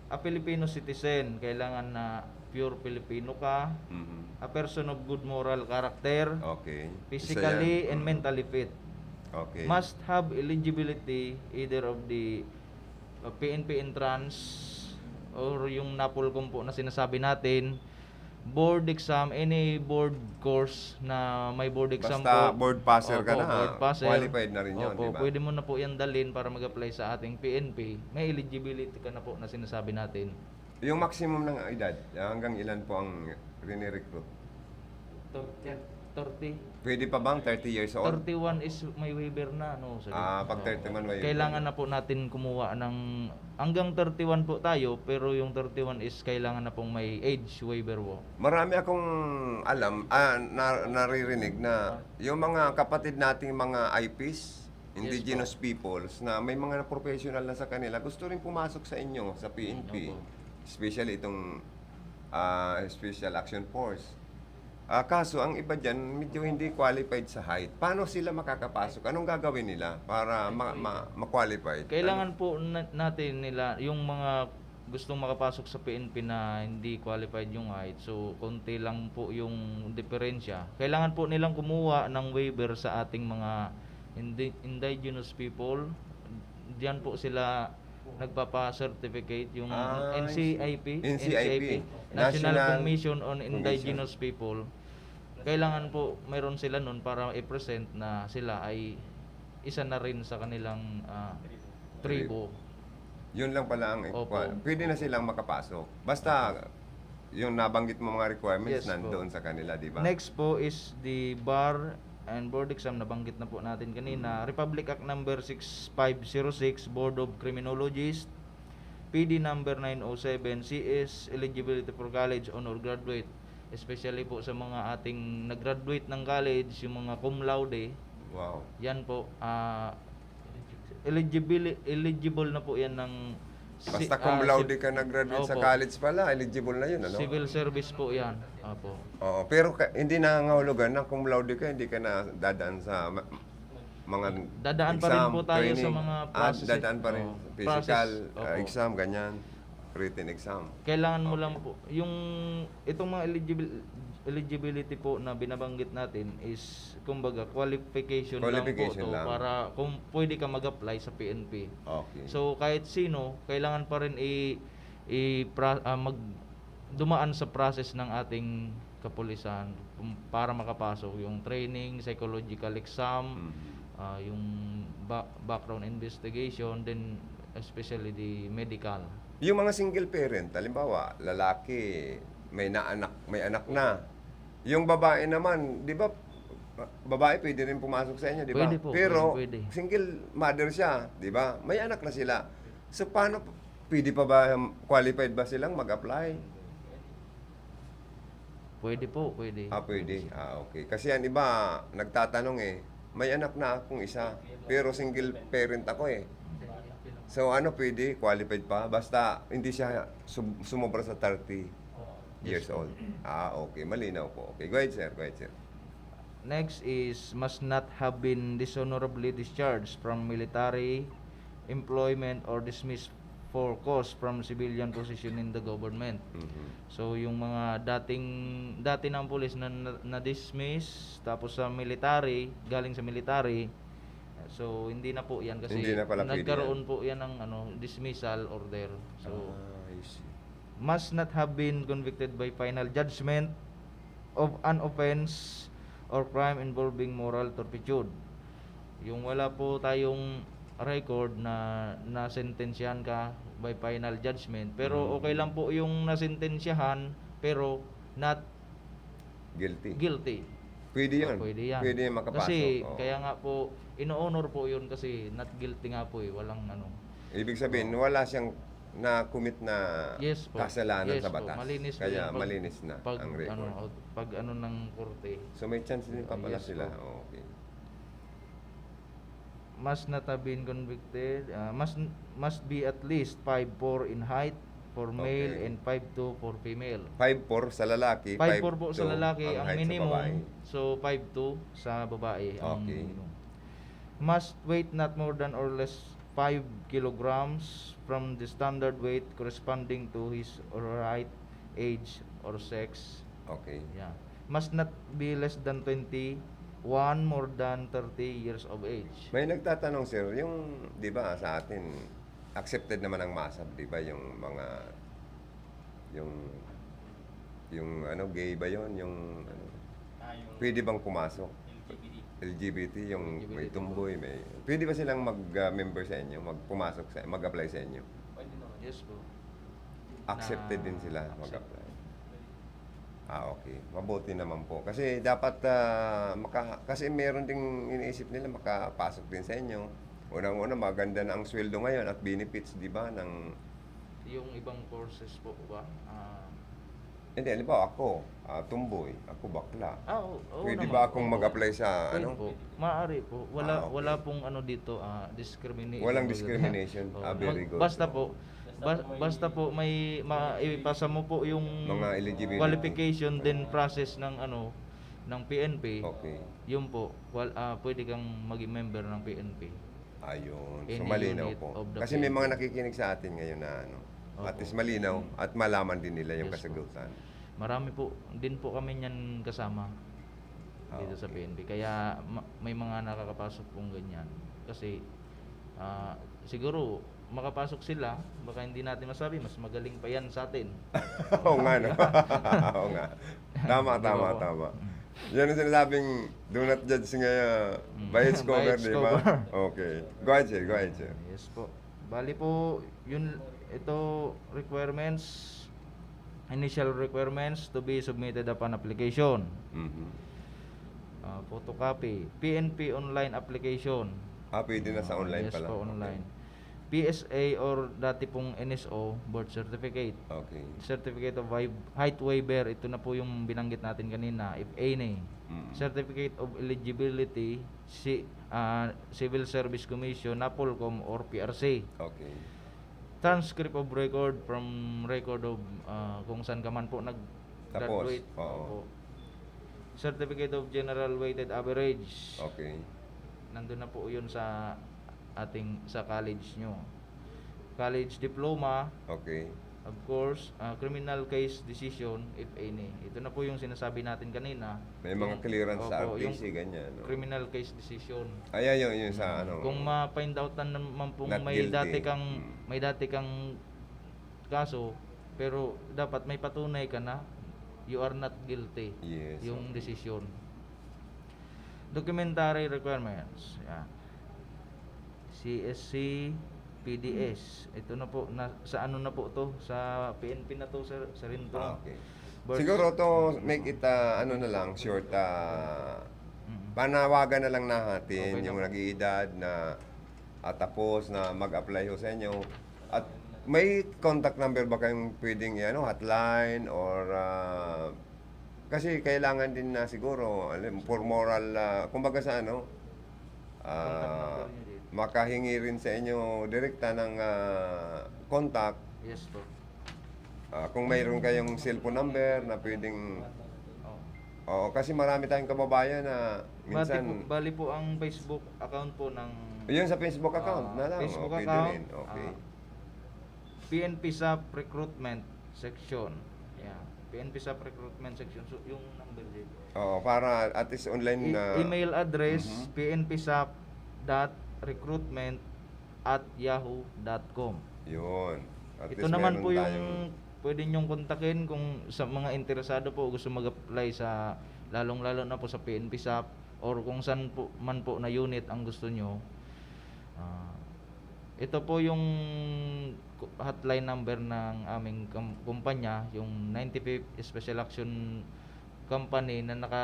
a Filipino citizen, kailangan na pure Filipino ka, Mhm. a person of good moral character, Okay. Isa physically yan. and Mhm. mentally fit. Okay. Must have eligibility either of the uh, PNP entrance or yung NAPOLCOM po na sinasabi natin, board exam, any board course na may board exam Basta po. board passer ka Opo, na, board passer. Qualified na rin yun, Opo, di ba? Pwede mo na po yan dalhin para mag-apply sa ating PNP. May eligibility ka na po na sinasabi natin. Yung maximum ng edad, hanggang ilan po ang rinirecruit? Thirty. thirty. Pwede pa bang thirty years old? Thirty-one is may waiver na, no, sir? Ah, pag thirty-one may waiver. Kailangan na po natin kumuha ng, hanggang thirty-one po tayo, pero yung thirty-one is kailangan na pong may age waiver po. Marami akong alam, ah, na, naririnig na yung mga kapatid nating mga I Ps, indigenous Yes peoples, na may mga professional na sa kanila, gusto rin pumasok sa inyo, sa P N P. Opo. Especially itong ah, Special Action Force. Ah, kaso ang iba dyan, medyo hindi qualified sa height. Paano sila makakapasok? Anong gagawin nila para ma- ma- ma-qualify? Kailangan po na- natin nila, yung mga gustong makapasok sa P N P na hindi qualified yung height. So, konti lang po yung diferensya. Kailangan po nilang kumuha ng waiver sa ating mga indi-, indigenous people. Diyan po sila nagpapa-certificate, yung Ah, N C I P, N C I P, N C I P, National National Commission on Commission. Indigenous People. Kailangan po mayroon sila nun para i-present na sila ay isa na rin sa kanilang, ah, tribo. Yun lang pala ang Opo. Kwan. Pwede na silang makapasok. Basta, yung nabanggit mo mga requirements Yes po. nandoon sa kanila, di ba? Next po is the bar and board exam, nabanggit na po natin kanina. Mm. Republic Act number six five zero six, Board of Criminologists, P D number nine oh seven, C S eligibility for college, honor graduate. Especially po sa mga ating nag-graduate ng college, yung mga cum laude, Wow. yan po, ah, eligibili-, eligible na po yan ng si-, Basta cum ah, laude si-, ka nag-graduate sa Opo. college pala, eligible na yun, ano? Civil service po yan. Opo. Oo, pero ka, hindi nangangahulugan na cum laude ka, hindi ka na dadaan sa ma-, mga Dadaan pa rin exam, po tayo sa training. mga Ah, process, dadaan pa rin. oo, Physical, process, ah, opo. exam, ganyan. Written exam. Kailangan mo Okay. lang po, yung, itong mga eligibil-, eligibility po na binabanggit natin is, kumbaga, qualification lang po Qualification to lang. para kung pwede ka mag-apply sa P N P. Okay. So, kahit sino, kailangan pa rin i-, i-pra-, ah, mag-, dumaan sa process ng ating kapulisan kung para makapasok, yung training, psychological exam, Mhm. ah, yung ba-, background investigation, then especially the medical. Yung mga single parent, halimbawa, lalaki, may naanak, may anak na. Yung babae naman, di ba, babae pwede rin pumasok sa inyo, di ba? Pwede po, Pero pwede, pwede. single mother siya, di ba? May anak na sila. So, paano, pwede pa ba, qualified ba silang mag-apply? Pwede po, pwede. Ah, pwede. Ah, okay. Kasi ang iba, nagtatanong eh, may anak na akong isa, pero single parent ako eh. So, ano, pwede? Qualified pa? Basta hindi siya sum-, sumobra sa thirty years Yes po. old. Ah, okay. Malinaw po. Okay. Go ahead, sir. Go ahead, sir. Next is, must not have been dishonorably discharged from military employment or dismissed for cause from civilian position in the government. Mhm. So, yung mga dating, dati ng pulis na, na, na-dismiss, tapos sa military, galing sa military, so, hindi na po yan kasi Hindi na pala pwede nagkaroon yan. po yan ng, ano, dismissal order. So, Ah, I see. must not have been convicted by final judgment of an offense or crime involving moral turpitude. Yung wala po tayong record na nasentensyahan ka by final judgment, pero Mm. okay lang po yung nasentensyahan, pero not Guilty. guilty. Pwede yun. Ah, pwede yan. Pwede yan makapasok. Kasi Oo. kaya nga po, ino-honor po yun kasi not guilty nga po eh, walang ano. Ibig sabihin, Oo. wala siyang na-commit na Yes po. kasalanan Yes sa po. batas. Malinis po Kaya yun pag, malinis na pag, ang record. ano, out-, pag ano ng korte. So, may chance din pa Ah, pala yes sila. po. Oh, okay. Must not have been convicted, ah, must, must be at least five four in height for male Okay. and five two for female. Five four sa lalaki, Five four po sa five two lalaki ang ang height sa minimum, babae. so five two sa babae ang Okay. minimum. Must weigh not more than or less five kilograms from the standard weight corresponding to his or her height, age, or sex. Okay. Yeah. Must not be less than twenty-one, more than thirty years of age. May nagtatanong, sir, yung, di ba, sa atin, accepted naman ang masab, di ba, yung mga, yung, yung, ano, gay ba yon? Yung, ano, Ah, yung pwede bang pumasok? L G B T. L G B T, yung L G B T may po. tumboy, may, pwede ba silang mag, ah, member sa inyo, mag-, pumasok sa, mag-apply sa inyo? Pwede naman. Yes po. Accepted Na din sila accept. mag-apply? Ah, okay. Mabuti naman po. Kasi dapat, ah, maka-, kasi meron ding iniisip nila makapasok din sa inyo. Unang-una, maganda na ang sweldo ngayon at benefits, di ba, ng Yung ibang courses po ba? Ah, Hindi, halimbawa ako, ah, tumboy, ako bakla. Ah, oo, oo Pwede naman. ba akong Opo. mag-apply sa Pwede ano? po. Maaari po. Wala, Ah, okay. wala pong ano dito, ah, discrimination. Walang discrimination. Oo. Ah, very Mag-, good. basta Oo. po, Basta ba-, po may basta po may ma-, ipasa mo po yung Mga eligibility. qualification, then process ng ano, ng P N P. Okay. Yun po, wal-, ah, pwede kang maging member ng P N P. Ayun. So, Any malinaw unit po. of the Kasi may P N P. mga nakikinig sa atin ngayon na ano, At Opo. least malinaw at malaman din nila yung Yes po. kasagutan. Marami po, din po kami niyan kasama Ah, dito sa okay. P N P. Kaya ma- may mga nakakapasok pong ganyan. Kasi ah, siguro makapasok sila, baka hindi natin masabi, mas magaling pa yan sa atin. Oo nga, no? Oo nga. Tama, Di ba tama, po? tama. Mm. Yan ang sinasabing, do not judge nga uh, Mm. by its By cover, its di ba? cover. Okay. Go ahead, sir. Go ahead, sir. Yes po. Bali po, yun, ito requirements, initial requirements to be submitted upon application. Mhm. Ah, photocopy, P N P online application. Ah, pwede na sa Ah, online yes pala. po, Okay. online. P S A or dati pong N S O, birth certificate. Okay. Certificate of hei- height waiver, ito na po yung binanggit natin kanina, if any. Mm. Certificate of eligibility, si, ah, Civil Service Commission, NAPOLCOM or P R C. Okay. Transcript of record from record of ah, kung saan ka man po nag-graduate. Tapos, oo. Opo. Certificate of General Weighted Average. Okay. Nandun na po yun sa ating sa college nyo. College diploma, Okay. of course, ah, criminal case decision, if any. Ito na po yung sinasabi natin kanina. May mga Yung- clearance sa opo, R T C, yung ganyan, no? Criminal case decision. Ayan, yung, yung sa ano. Kung ma-find out na naman pong Not may guilty. dati kang Mm. may dati kang kaso, pero dapat may patunay ka na you are not guilty. Yes, Yung okay. Desisyon. Documentary requirements. Yan. C S C, P D S. Ito na po, na, sa ano na po to? Sa P N P na to, sir, sa Rinto. Ah, okay. Birth- Siguro to make it ah, ano na lang, short, ah, Mm. panawagan na lang natin Okay na yung po. nag-iedad na ah, tapos na mag-apply ho sa inyo. At may contact number ba kayong pwedeng ano, hotline or ah, kasi kailangan din na siguro alam, for moral, ah, kumbaga sa ano, ah, Contact number niyo din. Makahingi rin sa inyo direkta ng ah, contact. Yes po. Ah, kung mayroon kayong cellphone number na pwedeng Oh. Oo, kasi marami tayong kababayan na Bali minsan po, bali po ang Facebook account po ng Yun sa Facebook account ah, na lang. Facebook Oh, pwede account, rin. Okay. ah, P N P sap recruitment section. Yeah. P N P sap recruitment section. So, yung number din. Oo, para at least online E- na email address Mhm. P N P sap dot recruitment at yahoo dot com. Yun. At Ito least naman meron po yung tayong pwede niyong kontakin kung sa mga interesado po o gusto mag-apply sa lalong-lalo na po sa P N P sap or kung saan po man po na unit ang gusto niyo. Ah, ito po yung ku- hotline number ng aming kam- kumpanya, yung ninety-fifth Special Action Company na naka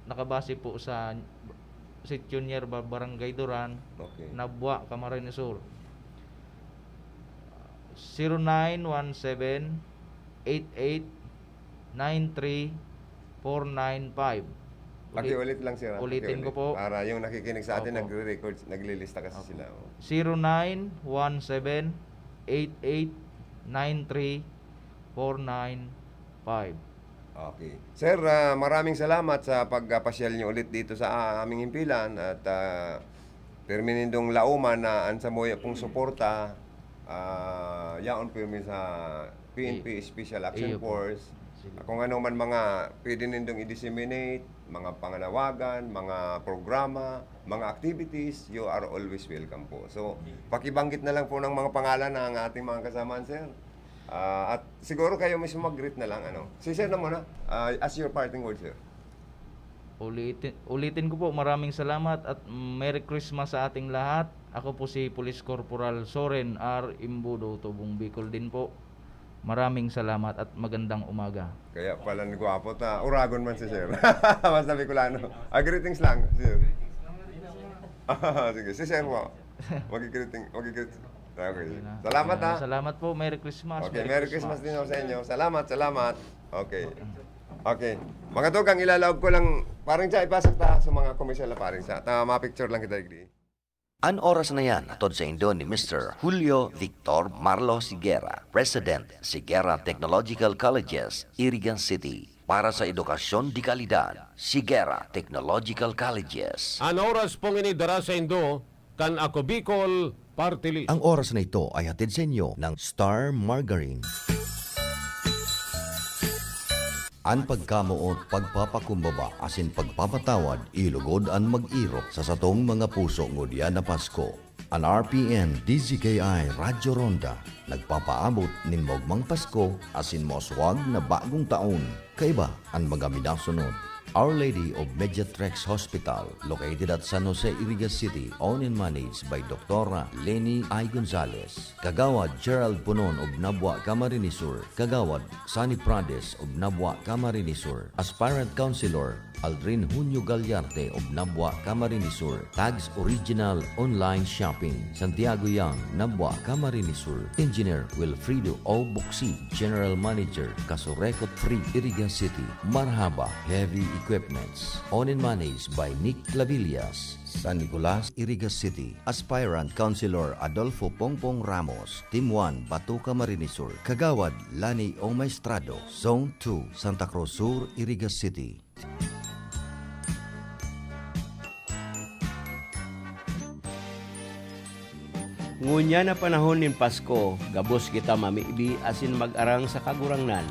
nakabase po sa Sitio Nierba, Barangay Duran, Okay. Nabua, Camarines Sur. Zero nine one seven eight eight nine three four nine five. Ulit- Pakiulit lang, sir, ah. Ulitin ko Pakiulit. Po. Para yung nakikinig sa atin, Opo. nagre-record, naglilista kasi Opo. sila. Oh. Zero nine one seven eight eight nine three four nine five. Okay. Sir, ah, maraming salamat sa pagpasyal niyo ulit dito sa aming himpilan at ah, pirmi nindong lauman na ang samuya pong suporta, ah, yaon pirmi sa P N P Iyo. Special Action Iyo po. Force. Sige. Kung ano man mga pwede nindong i-disseminate, mga panganawagan, mga programa, mga activities, you are always welcome po. So, pakibanggit na lang po ng mga pangalan ng ating mga kasamahan, sir. Ah, at siguro kayo mismo mag-greet na lang, ano. Si sir na muna, ah, as your parting word, sir. Ulitin, ulitin ko po, maraming salamat at Merry Christmas sa ating lahat. Ako po si Police Corporal Soren R. Imbudo, Tubong Bicol din po. Maraming salamat at magandang umaga. Kaya pala nagwapo ta. Uragon man si sir. Basta Bicolano. Ah, greetings lang, sir. Sige, si sir po. Mag-greeting, mag-greet. Okay. Yun na. Salamat, Yun na. ha. Salamat po. Merry Christmas. Okay, Merry Merry Christmas Christmas. Din ho sa inyo. Salamat, salamat. Okay. Okay. Mga tugang, ilalaog ko lang, parang siya, ipasok ta sa mga commercial na parang siya. Ta, ma-picture lang kita, digdi. An oras na yan, hatod saindo ni Mister Julio Victor Marlo Sigera, President, Sigera Technological Colleges, Irigan City. Para sa edukasyon de kalidad, Sigera Technological Colleges. An oras pong ini dara saindo kan Ako Bicol Party List. Ang oras na ito ay hatid sa inyo ng Star Margarine. An pagkamoot, pagpapakumbaba, asin pagpapatawad, ilugod an mag-erok sa satong mga puso ngunyan na Pasko. An R P N D Z K I Radyo Ronda nagpapaabot nin maogmang Pasko asin mauswag na bagong taon. Kaiba an mga minasunod. Our Lady of Mediatrix Hospital, located at San Jose, Iriga City, owned and managed by Doktora Leni I. Gonzalez. Kagawad Gerald Punon of Nabua, Camarines Sur. Kagawad Sunny Prades of Nabua, Camarines Sur. Aspirant Councilor Aldrin Junio Gallarte of Nabua, Camarines Sur. Tags Original Online Shopping, Santiago Yang, Nabua, Camarines Sur. Engineer Wilfredo O. Buksi, General Manager, Casureco three, Iriga City. Marhaba Heavy Equipments, owned and managed by Nick Clavillas, San Nicolas, Iriga City. Aspirant Councilor Adolfo Pongpong Ramos, Team one, Bato, Camarines Sur. Kagawad Lani O. Maestrado, Zone two, Santa Cruz Sur, Iriga City. Ngunyan na panahon nin Pasko, gabos kita mamibi asin mag-arang sa Kagurangnan.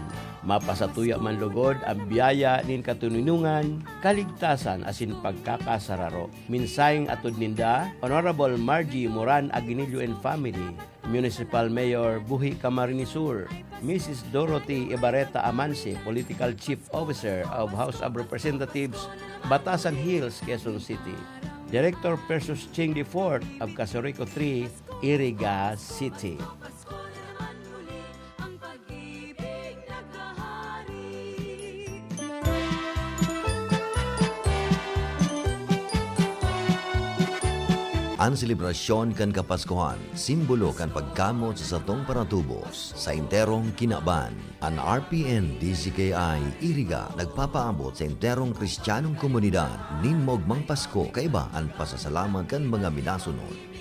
Mapasatuya man logod an biyaya nin katoninongan, kaligtasan asin pagkakasararo. Mensaheng atod ninda, Honorable Margie Moran Aguinillo and family, Municipal Mayor, Buhi, Camarines Sur, Missus Dorothy Ibarreta Amanse, Political Chief Officer of House of Representatives, Batasan Hills, Quezon City, Director Persus Ching the fourth of Casureco three, Iriga City. An selebrasyon kan Kapaskuhan, simbolo kan pagkamoot sa satong paratubos sa enterong kinaban. An R P N D Z K I Iriga nagpapaabot sa enterong Kristiyanong komunidad nin maogmang Pasko kaiba an pasasalamat kan mga minasunod.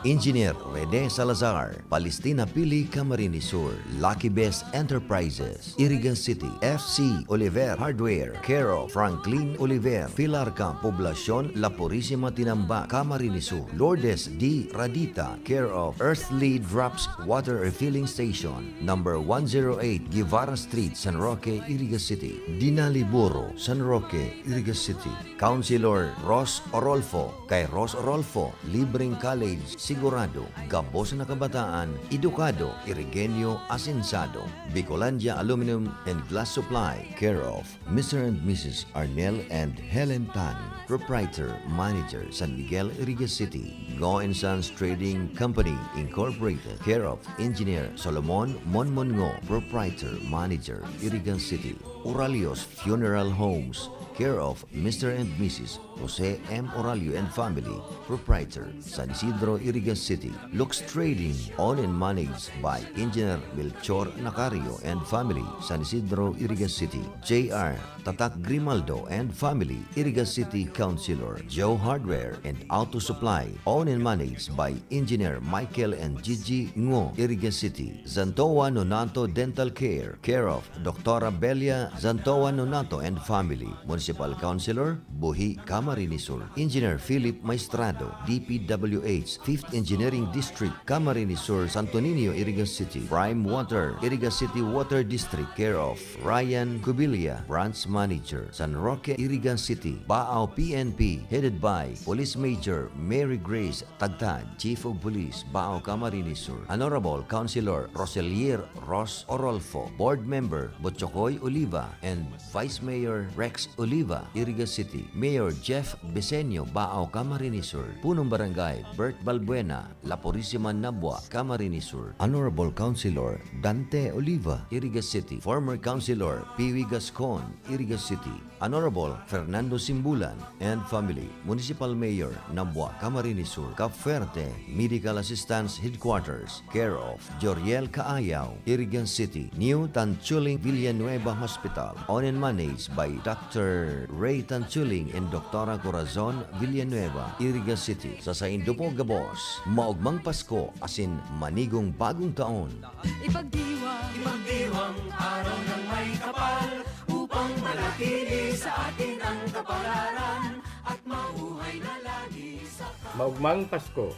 Engineer Rene Salazar, Palestina Pili, Camarines Sur, Lucky Best Enterprises, Iriga City, F C Oliver Hardware, care of Franklin Oliver, Filarca, Poblacion La Purisima, Tinambac, Camarines Sur, Lourdes D. Radita, care of Earthly Drops Water Refilling Station, number one zero eight Guevara Street, San Roque, Iriga City, Dinaliboro, San Roque, Iriga City. Councilor Ros Orolfo, kay Ros Orolfo, libreng college sigurado, gabos na kabataan, edukado, Irigenyo, asensado. Bicolandia Aluminum and Glass Supply, care of Mister and Missus Arnel and Helen Tan, proprietor, manager, San Miguel, Iriga City. Go and Sons Trading Company Incorporated, care of Engineer Solomon Monmongo, proprietor, manager, Iriga City. Oralios Funeral Homes, care of Mister and Missus Jose M. Oralio and family, proprietor, San Isidro, Iriga City. Lux Trading, owned and managed by Engineer Melchor Nacario and family, San Isidro, Iriga City. J R Tatak Grimaldo and family, Iriga City Councilor. Joe Hardware and Auto Supply, owned and managed by Engineer Michael and Gigi Ngo, Iriga City. Zantoa Nonato Dental Care, care of Doktora Belia Zantoa Nonato and family, Municipal Councilor, Buhi, Camarines Sur. Engineer Philip Maestrado, D P W H, Fifth Engineering District, Camarines Sur, Santo Niño, Iriga City. Prime Water, Iriga City Water District, care of Ryan Cubilia, Branch Manager, San Roque, Iriga City. Baao P N P, headed by Police Major Mary Grace Tagtad, Chief of Police, Baao, Camarines Sur. Honorable Councilor Roselier Ros Orolfo, Board Member Botchocoy Oliva, and Vice Mayor Rex Oliva, Iriga City. Mayor Jeff Besenio, Baao, Camarines Sur. Punong Barangay Bert Balbuena, La Purisima, Nabua, Camarines Sur. Honorable Councilor Dante Oliva, Iriga City. Former Councilor Piwi Gascon, Iriga City. Honorable Fernando Simbulan and family, Municipal Mayor, Nabua, Camarines Sur. Cafuerte, Medical Assistance Headquarters, care of Joriel Caayaw, Irigan City. New Tanchuling Villanueva Hospital, owned and managed by Doctor Ray Tanchuling and Doktora Corazon Villanueva, Irigan City. Sa saindo po gabos, maogmang Pasko asin manigong bagong taon. Ipagdiwang. Ipagdiwang araw ng may kapal, upang manatili sa atin ang kapalaran at mabuhay na lagi sa Maugmang Pasko.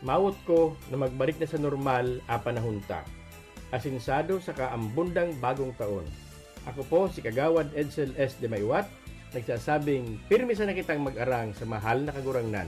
Mawot ko na magbalik na sa normal a panahon ta. Asinsado saka ambon dang bagong taon. Ako po si Kagawad Edsel S. de Maywat, nagsasabing pirmi sana kitang mag-arang sa mahal na Kagurangnan.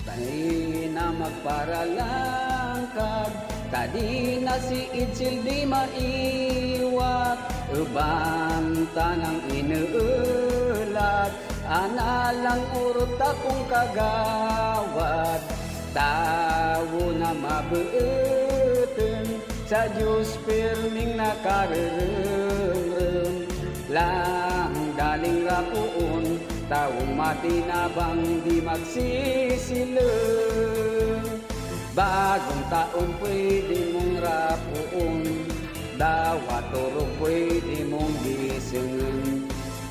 Dai na magparalangkag, ta di na si Edsel de Maywat, uban tanang inuulat, ana lang orot ta pong kagawad, tawo na mabuoton, sa Diyos pirming nakareremrem. Lang daling rapoon, tawong matinabang di magsisilong. Bagong taon pwede mong rapoon, dawa torog pwede mong gisongon.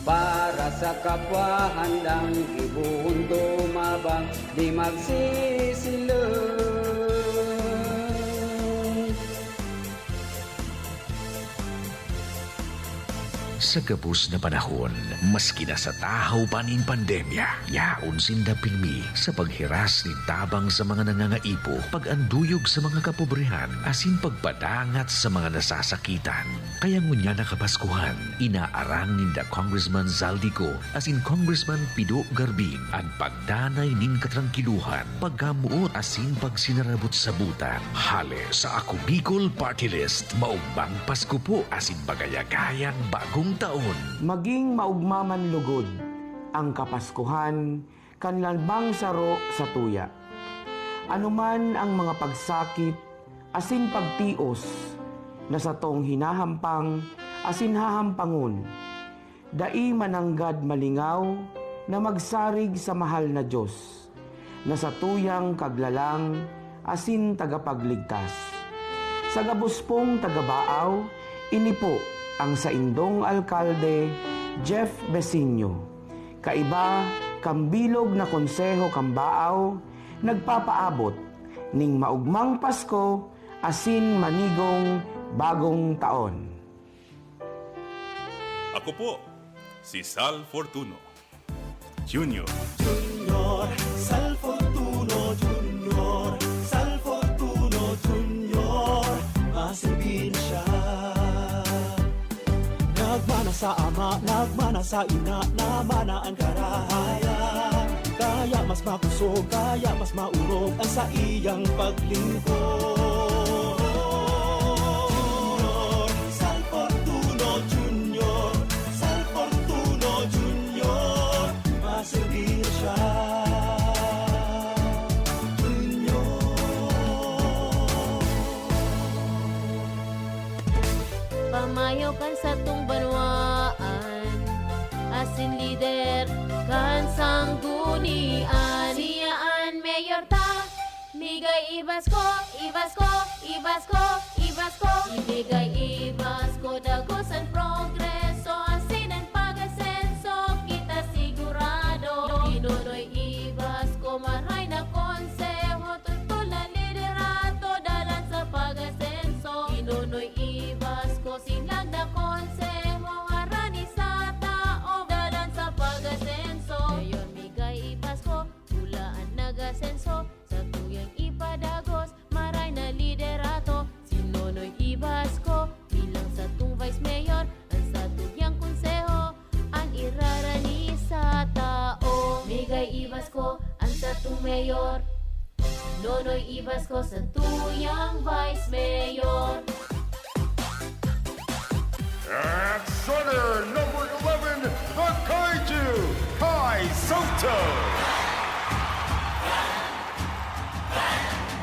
Para sa kapwa handang gibohon tumabang, di magsisilong. Sa gabos na panahon, maski nasa tahaw pa nin pandemya, yaon sinda pirmi sa paghiras nin tabang sa mga nangangaipo, pag-anduyog sa mga kapobrehan, asin pagpadangat sa mga nasasakitan. Kaya ngunyan na Kapaskuhan, inaarang ninda Congressman Zaldy Co asin Congressman Pido Garbin an pagdanay nin katrangkilohan, pagkamoot asin pagsinarabot-sabotan. Hale sa Ako Bicol Party List, maugmang Pasko po asin magayagayang bagong taon. Maging maugma man lugod ang Kapaskuhan kan lambang saro sa tuya. Ano man ang mga pagsakit asin pagtios na satong hinahampang asin hahampangon, dai mananggad malingaw na magsarig sa mahal na Dios, na satuyang Kaglalang asin Tagapagligtas. Sa gabos pong taga-Baaw, ini po ang saindong alkalde, Jeff Besinio. Kaiba kan bilog na konseho kan Baaw, nagpapaabot ning maugmang Pasko asin manigong bagong taon. Ako po, si Sal Fortuno Junior. Junior, Sal Fortuno Junior, Sal Fortuno Junior, maserbir na siya. Nagmana sa ama, nagmana sa ina, namana an karahayan. Kaya mas makusog, kaya mas maurog ang saiyang paglingkod. Junior, Sal Fortuno Junior, Sal Fortuno Junior, maserbir siya. Junior. Pamayo kan satong banwaan, asin lider kan sanggunian. Siya an mayor ta, migay i-Basko, i-Basko, i-Basko, i-Basko. Imigay i-Basko, dagos an progreso, asin an pag-asenso, kita sigurado. Ni Nonoy i-Basko, maray na konseho, tutol na liderato, dalan sa pag-asenso. Ni Nonoy i-Basko, sinlag na konseho, harani sa taom, dalan sa pag-asenso. Mayor, migay i-Basko, pula an nag-asenso, satuyang ipadagos, maray na liderato. Si Nonoy i-Basko, bilang satong vice mayor, an satuyang konseho, an irarani sa tao. Migay i-Basko, an satong mayor. Nonoy i-Basko, satuyang vice mayor. At starter number eleven, the Kaiju, Kai Soto.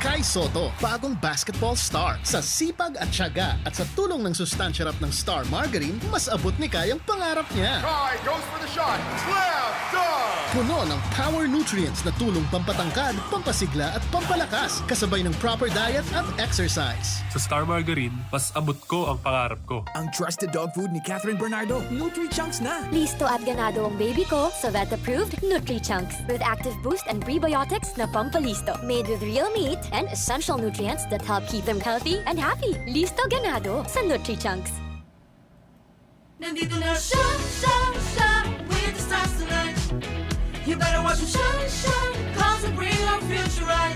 Kai Soto, bagong basketball star. Sa sipag at tiyaga at sa tulong ng Sustansya Rap ng Star Margarine, mas abot ni Kai ang pangarap niya. Kai goes for the shot. Slam dunk! Puno ng power nutrients na tulong pampatangkad, pampasigla at pampalakas, kasabay ng proper diet at exercise. Sa Star Margarine, mas abot ko ang pangarap ko. Ang trusted dog food ni Catherine Bernardo, Nutri-Chunks na! Listo at ganado ang baby ko sa vet-approved Nutri-Chunks with active boost and prebiotics na pampalisto. Made with real meat and essential nutrients that help keep them healthy and happy. Listo ganado sa Nutri-Chunks. Nandito na siya, siya, siya, with the stars tonight. You better watch him shine, shine, 'cause he'll bring our future right.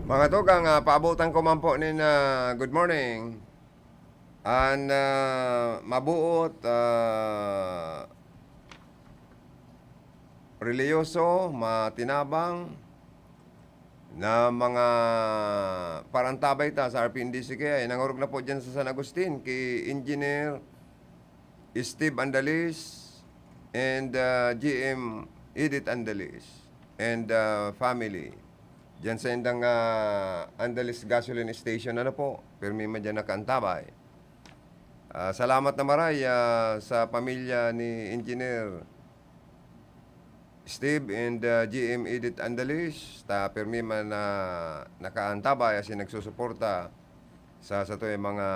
Mga tugang, ah, paabotan ko man po nin, ah, good morning. An, ah, mabuot, ah, relihiyoso, matinabang na mga parantabay ta sa R P N D C K I. Nangorog na po dyan sa San Agustin kay Engineer Steve Andalis and, ah, G M Edith Andalis and, ah, family. Diyan sa indang, ah, Andalis Gasoline Station, ano po, pirmi man diyan nakaantabay. Ah, salamat na maray, ah, sa pamilya ni Engineer Steve and, ah, G M Edith Andalis, ta pirmi man na nakaantabay asin nagsusuporta sa satuyang mga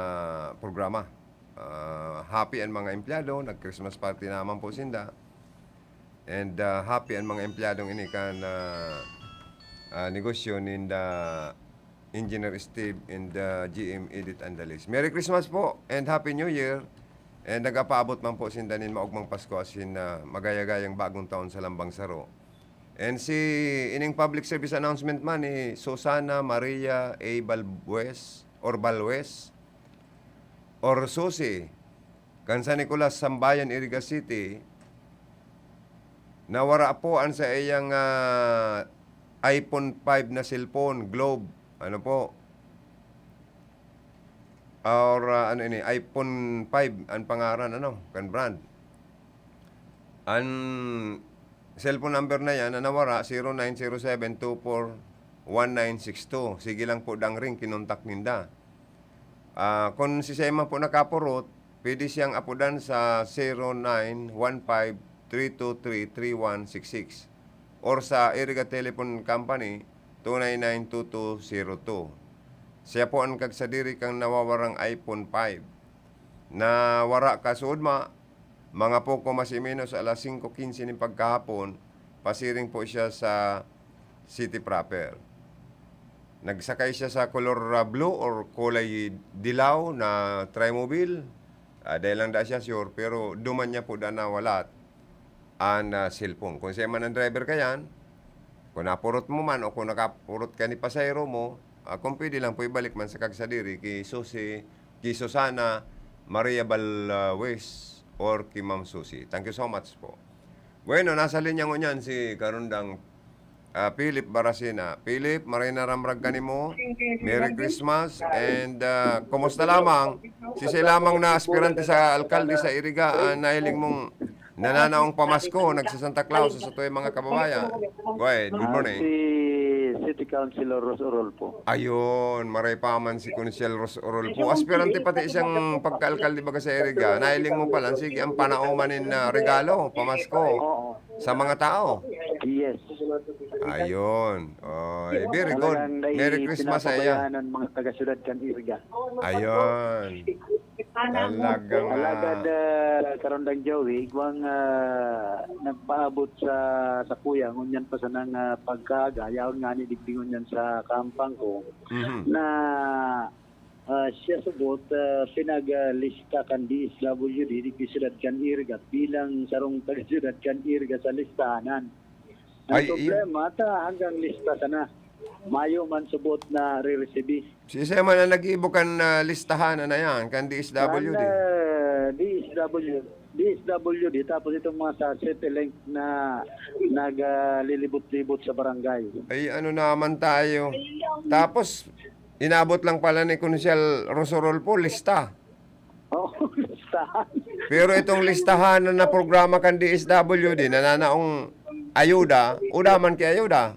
programa. Ah, happy an mga empleyado, nag-Christmas party naman po sinda. And, ah, happy an mga empleyadong ini kan, ah, ah, negosyo ninda Engineer Steve and, ah, G M Edith Andalis. Merry Christmas po and Happy New Year. And nagapaabot man po sinda nin maogmang Pasko asin, ah, magayagayang bagong taon sa lambang saro. And si ining public service announcement man ni Susana Maria A. Balbues or Balwes or Susi, kan San Nicolas, Sambayan, Iriga City, nawara po an saiyang, ah, iPhone five na cellphone, Globe. Ano po? Or, ah, ano ini? iPhone five an pangaran, ano, kan brand. An cellphone number na yan na nawara, zero nine zero seven two four one nine six two. Sige lang po, dang ring kinontak ninda. Ah, kun si Sema po nakapurot, pwede siyang apodan sa zero nine one five three two three three one six six or sa Iriga Telephone Company, two nine nine two two zero two. Siya po an kagsadiri kan nawawarang iPhone five. Nawara kasuodma, mga poko mas o menos alas singko quince nin pagkahapon, pasiring po siya sa city proper. Nagsakay siya sa kolor, ah, blue or kulay dilaw na Trimobile. Ah, dai lang da siya sure, pero duman niya po da nawalat an, ah, cellphone. Kung siya man ang driver kayan, kung napurot mo man o kung nakapurot ka ni pasahero mo, ah, kung pwede lang po, ibalik man sa kagsadiri ki Susi, ki Susana Maria Balwes or ki Ma'am Susi. Thank you so much po. Bueno, nasa linya ngunyan si Karundang, ah, Philip Baracena. Philip, maray na ramrag ka nimo. Merry Christmas and, ah, kumusta lamang? Sisay lamang na aspirante sa alkalde sa Iriga, ah, nahiling mong nananaong pamasko, nagsasanta Claus sa satuyang mga kababayan. Go ahead, good Ah, morning. Si City Councilor Ros Orolpo. Ayun, maray pa man si Konsehal Ros Orolpo. Aspirante pati siyang pagkaalkalde baga sa Iriga. Nahiling mo pa lang, sige, ang panaoman nin, ah, regalo, pamasko Oo. sa mga tao. Yes. Ayun. Oy, very good. Talagang Merry Christmas sa iya. Pinapabayaan ang mga taga-syudad kan Iriga. Ayun. Talagang, ah, Alagad, ah, Karondang Joey, igwang, ah, nagpaabot sa, sa kuya, ngunyan pa sanang, ah, pagkaaga, yaon ngani digdi ngunyan sa kampang ko, Mhm. na, ah, siya subot, ah, pinaglista kan D S W D, digdi siyudad kan Iriga, bilang sarong taga-siyudad kan Iriga sa listahanan. Ang Ay, iyo. problema, ta hanggang lista sana. Mayo man subot na re-resibi. Sisay man ang nag-ibo kan, ah, listahan na yan, kan D S W D? Kan, ah, D S W, D S W D, tapos itong mga sa City Link na naglilibot-libot sa barangay. Ay, ano naman tayo? Tapos, inabot lang pala ni Konsehal Rosorol po, lista. Oo, listahan. Pero itong listahan na, na programa kan D S W D, nananaong ayuda, o daman ki ayuda?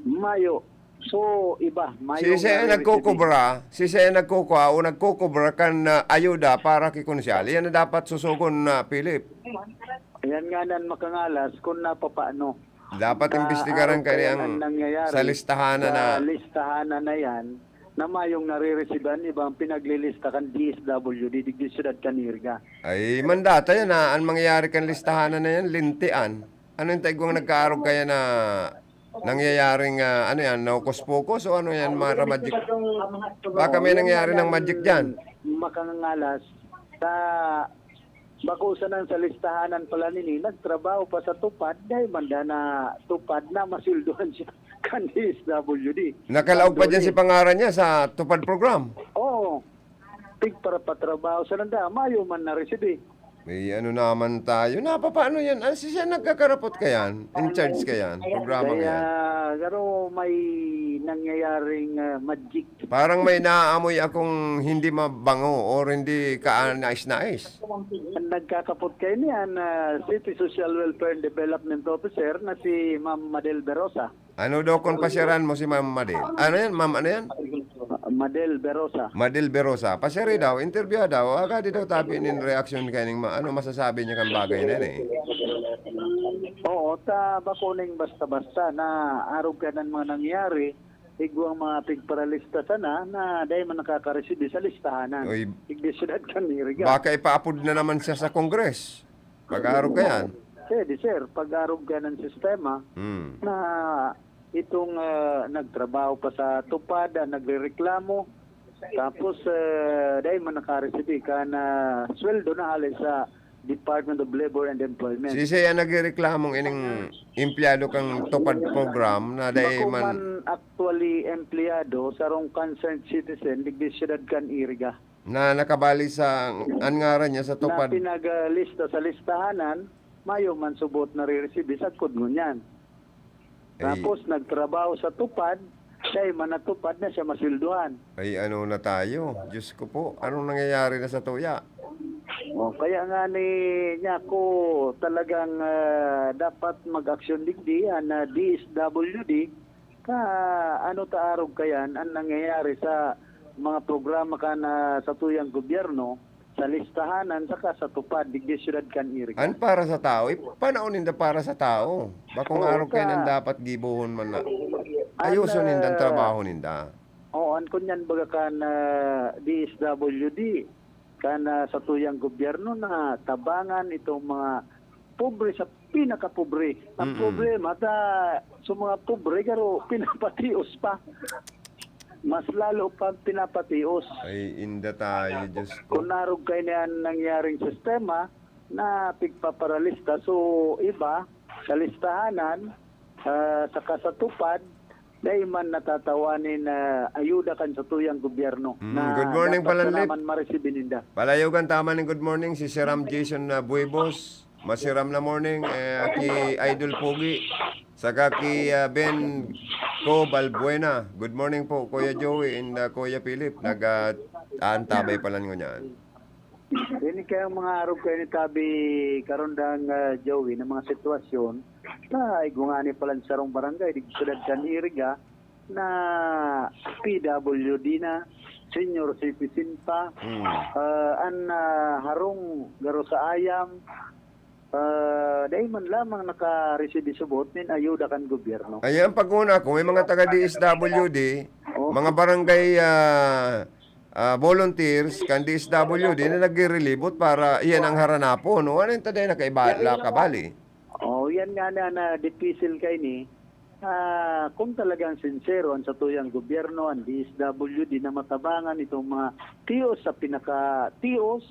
Mayo. So, iba. Mayo Sisay na ang nagkukubra, sisay ang nagkukua o nagkukubra kan, ah, ayuda para ki Konsehal? Yan na dapat susugon na, Philip. Yan nga nan makangalas kung napapaano. Dapat Ta-, imbestigaran ah, kaya kaya ang ang nangyayari sa listahan na sa na listahan na, na yan, na mayong nariresiban ibang pinaglilista kan D S W D, digdi siyudad kan Iriga. Ay, mandata yan, ah. Ang mangyayari kan listahan na yan, lintian. Ano yung taigwang nagkaarog kaya na nangyayaring, ah, ano yan, hokus-pokus o ano yan, mga magic? Baka may nangyari ng magic dyan. Makangalas sa Bako sana sa listahanan pala nini, nagtrabaho pa sa TUPAD, dai man da na TUPAD na masweldohan siya kan D S W D. Nakalaog pa diyan si pangaran niya sa TUPAD program. Oo. Pigparapatrabaho sa nanda, mayo man na resibi. May ano naman tayo. Napapaano yan? Ah, si siya nagkakarapot kayan? In charge kayan? Programa Kaya, kayan? Garo may nangyayaring, ah, magic. Parang may naaamoy akong hindi mabango or hindi kaanais-nais. Ang nagkakapot kayo niyan, ah, City Social Welfare and Development Officer na si Ma'am Madel Berosa. Ano daw kung pasyaran mo si Ma'am Madel? Ano yan, Ma'am? Ano yan? Madel Berosa. Madel Berosa. Pasyari daw, interview daw. Agadi daw tabi nin reaksyon kay ning ma-, ano masasabi niya kan bagay na yan eh. Oo, ta bako ning basta-basta na arog ka ng mga nangyari, igwang mga pigparalista sana na dahil man nakakaresibi sa listahanan. Oy. Igdi syudad kan Iriga. Baka ipaapod na naman siya sa Congress. Pag-arog ka yan. Pwede, sir. Pag-arog ka ng sistema Hmm. na itong, ah, nagtrabaho pa sa TUPAD, ah, nagrereklamo, tapos, ah, dahil man nakaresibi ka na sweldo na hali sa Department of Labor and Employment. Sisay ang nagrereklamong ining empleyado kang TUPAD program na dai Bako man man actually empleyado, sarong concerned citizen, digdi syudad kan Iriga. Na nakabali sa, an ngaran niya sa TUPAD. Na pinaglista sa listahanan, mayo man subot nariresibi sagkod ngunyan. Ay. Tapos nagtrabaho sa TUPAD, siya ay manatupad na siya masweldohan. Ay, ano na tayo? Diyos ko po, anong nangyayari na sa tuya? O, kaya nga ni niya ko talagang, ah, dapat mag-aksyon digdi an, ah, D S W D. Ka, ano ta arog kayan an nangyayari sa mga programa kan, ah, satuyang gobyerno, sa listahanan, saka sa TUPAD, digdi syudad kan Iriga. An para sa tao, ipanaon ninda para sa tao. Bakong Oo, arog kayan an ta- dapat gibohon man na. An, Ayuson ninda an ah, trabaho ninda. Oo, an kunyan baga kan, ah, D S W D, kan, ah, satuyang gobyerno na tabangan itong mga pobre sa pinakapobre. Ang Mm-mm. problema, ta, sa mga pobre, garo pinapatios pa. Mas lalo pa pinapatios. Ay, inda tayo, Diyos ko. Kung narog kayo na yan nangyaring sistema na pigpaparalista, so iba, sa listahanan, ah, saka sa TUPAD, dai man natatawan nin, ah, ayuda kan satuyang gobyerno Mm, na good morning, dapat Palanlip. Naman maresibi ninda. Palayogan tama ning good morning, si Sir Ram Jason na Buibos. Masiram na morning, eh, ki Idol Pogi. Saka ki, ah, Ben Co Balbuena. Good morning po, Kuya Joey and, ah, Kuya Philip. Nag, ah, aantabay pala ngunyan. Ini kayang mga arog kayo ni Tabi Karondang, ah, Joey, ng mga sitwasyon. Na, igwa nga ni palang sarong barangay, di syudad kan Iriga, na P W D na, senior citizen pa, Hmm. ah, an, ah, harong garo sa ayam, ah, dai man lamang nakaresibi subot nin ayuda kan gobyerno. Ayan, pag-una ko, may mga taga D S W D, Oh. mga barangay, ah, ah, volunteers kan D S W D na nagre-relibot para iyan ang haranapon. O ano yung taday na kaiba-, la-, kabali? Oh, yan nga na, na dipisil kay ni. Ah, kung talagang sincero ang satuyang gobyerno, ang D S W D na matabangan itong mga tios sa pinaka-tios,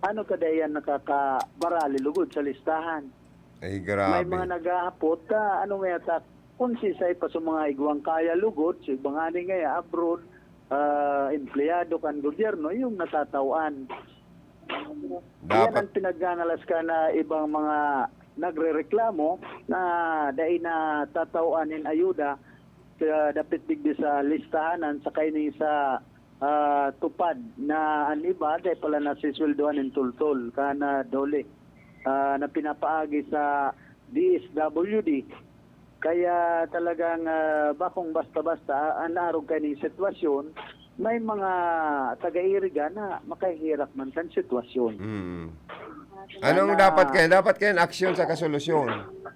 ano ka dayan nakakabarali lugod sa listahan? Ay, grabe. May mga naghahapot, ah, ano may atak, kung sisay pa sa mga igwang kaya lugod, sa ibang ani ngaya abroad, ah, empleyado kan gobyerno, yung natatawan. Yan Dapat ang pinagnanalas ka na ibang mga nagrereklamo na dai na tatawan nin ayuda sa dapit digdi sa listahanan sa kaini sa, ah, TUPAD na an iba dai pala nasisweldohan nin tultol kan, ah, DOLE, ah, na pinapaagi sa D S W D. Kaya talagang, ah, bakong basta-basta, ah, an arog kaning sitwasyon, may mga taga-Iriga na makahihirak man kan sitwasyon. Mm. Anong Sana dapat kayo? Dapat kayo aksyon sa kasolusyon?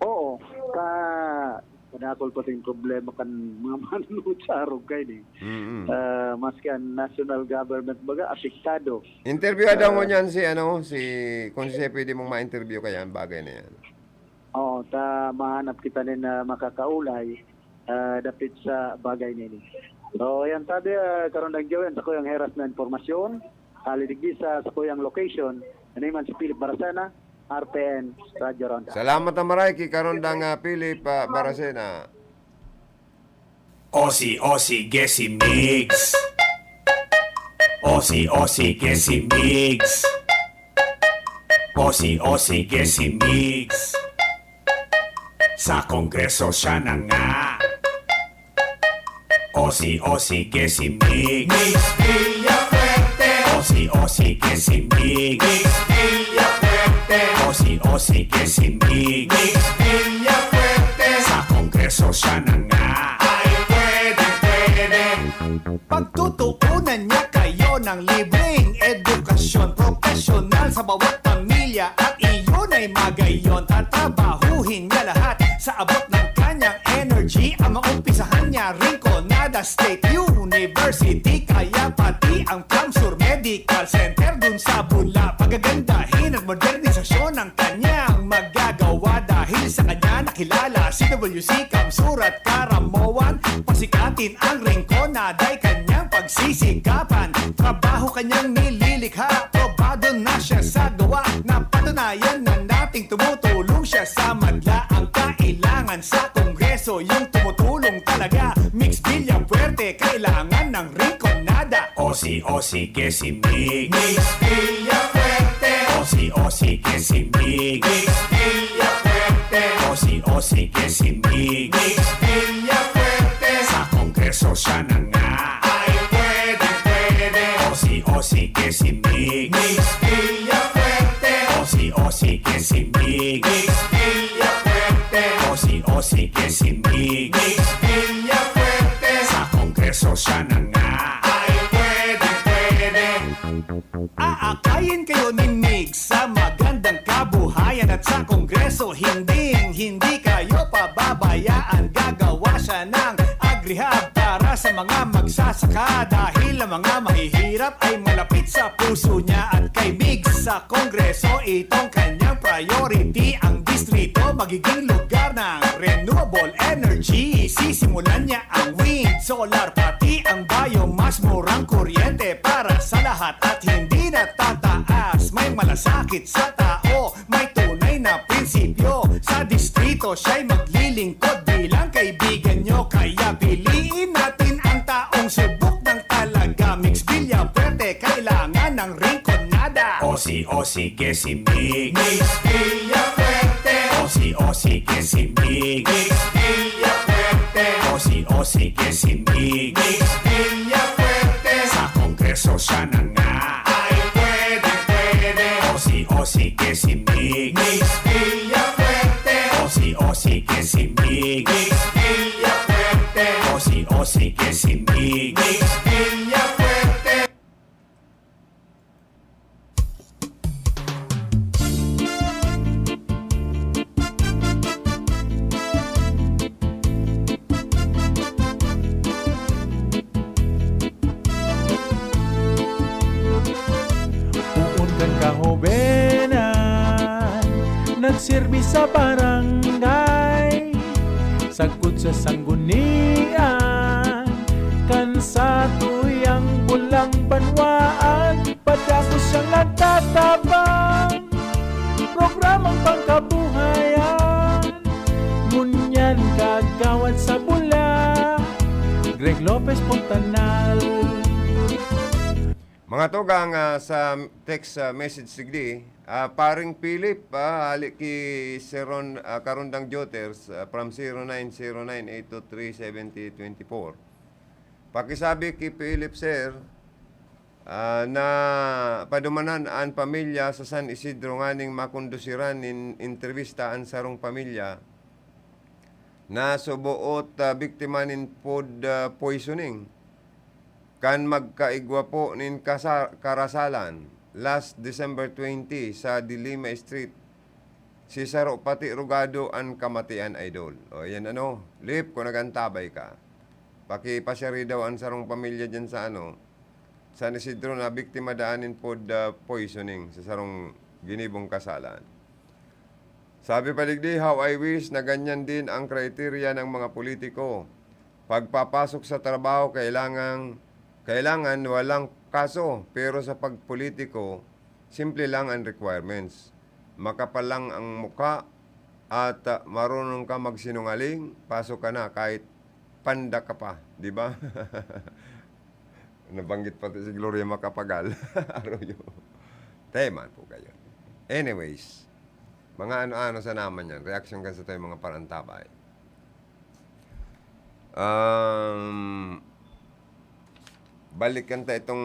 Oo. Ka-, kadakol pa ting problema kan mga manunod sa arog kayo ni. Mm. Ah, maski ang national government, baga, apektado. Interview daw Ah. mo niyan si, ano, si, kung siya pwede mong ma-interview kaya ang bagay na yan. Oo, ta mahanap kita nin, ah, makakaulay, ah, dapit sa bagay na ini. So, yan sabi, ah, karon lang, Joel, sa kuyang heras na impormasyon, hali digdi sa, sa kuyang location, Ano man si Philip Baracena, R P N, Radyo Ronda. Salamat na maray ki Karondang, ah, Philip, ah, Baracena. Osi-osi gesi Migs. Osi-osi gesi Migs. Osi-osi gesi Migs. Sa Kongreso siya na nga. Osi-osi gesi Migs. Migs Villafuerte. Osi-osi gesi Migs. Migs Villafuerte. Osi-osi gesi Migs. Migs Villafuerte. Sa Kongreso siya na nga. Ay, pwede, pwede. Pagtutuunan niya kayo ng libreng edukasyon profesyonal sa bawat pamilya at iyon ay magayon. Tatrabahuhin niya lahat sa abot ng kanyang energy. Ang maumpisahan niya, Rinconada State University, kaya pati ang Plamsur Medical Center dun sa Bula. Pagagandahin at modernisasyon ang kanyang magagawa. Dahil sa kanya nakilala si W C Camsur at Caramoan. Pasikatin ang Rinconada'y kanyang pagsisikapan. Trabaho kanyang nililikha, probado na siya sa gawa. Napatunayan na nating tumutulong siya sa madla. Ang kailangan sa Kongreso, yung tumutulong talaga. Migs Villafuerte, kailangan ng Rinconada. Osi-osi gesi Migs. Migs Villafuerte. Osi-osi gesi Migs. Migs Villafuerte. Osi-osi gesi Migs. Migs Villafuerte. Sa Kongreso siya na nga. Ay, pwede, pwede. Osi-osi gesi Migs. Migs Villafuerte. Osi-osi gesi Migs. Migs Villafuerte. Osi-osi gesi Migs. Migs Villafuerte. Sa Kongreso siya na nga. Ay, pwede, pwede. Aakayin kayo ni Migs sa magandang kabuhayan at sa Kongreso, hinding-hindi kayo pababayaan. Gagawa siya ng agrihab para sa mga magsasaka, dahil ang mga mahihirap ay malapit sa puso niya. At kay Migs sa Kongreso, itong kanyang priority. Ang distrito magiging lugar ng renewable energy. Sisimulan niya ang wind, solar, pati ang biomass. Murang kuryente para sa lahat at hindi na tataas. May malasakit sa tao, may tunay na prinsipyo. Sa distrito, siya'y maglilingkod bilang kaibigan nyo. Kaya piliin natin ang taong subok ng talaga. Migs Villafuerte, kailangan ng Rinconada. Osi-osi gesi Migs. Migs Villafuerte. Osi-osi gesi Migs. Migs Villafuerte. Osi-osi gesi Migs. Migs Villafuerte. Sa Kongreso siya na nga. Ay, pwede, pwede. Osi-osi gesi Migs. Migs Villafuerte. Osi-osi gesi Migs. Migs Villafuerte. Osi-osi gesi Migs. Migs Villafuerte. Poon kan kahobenan, nagserbi sa barangay, sagkod sa sanggunian, kan satuyang bulang banwaan, padagos siyang nagtatabang, programang pangkabuhayan. Ngunyan kagawad sa Bula, Greg Lopez Fontanal. Mga tugang, ah, sa text, ah, message sigdi, ah, Paring Philip, ah, hali ki Sir Ron, ah, Karondang Joters, ah, from zero nine zero nine eight two three seventy twenty-four. Pakisabi ki Philip, sir, ah, na padumanan an pamilya sa San Isidro nganing makondusiran nin entrevista an sarong pamilya na suboot, ah, biktima nin food, ah, poisoning kan magkaigwa po nin kasa-, karasalan last December twenty sa Dilima Street. Si saro pati rugado an kamatian, idol. O, yan ano, Lip, kung nagantabay ka, pakipasyari daw an sarong pamilya dyan sa ano, San Isidro na biktima daan nin food, ah, poisoning sa sarong ginibong kasalan. Sabi pa digdi, "How I wish na ganyan din ang kriteriya ng mga politiko. Pagpapasok sa trabaho, kailangang, kailangan walang kaso, pero sa pagpolitiko, Simple lang ang requirements. Makapal lang ang mukha at, ah, marunong ka magsinungaling, pasok ka na kahit panda ka pa, di ba? Nabanggit pati si Gloria Macapagal Arroyo. Teman po kayo. Anyways, mga ano-ano sa naman yan. Reaction kan sa tayo mga parantabay. Um, balikan ta itong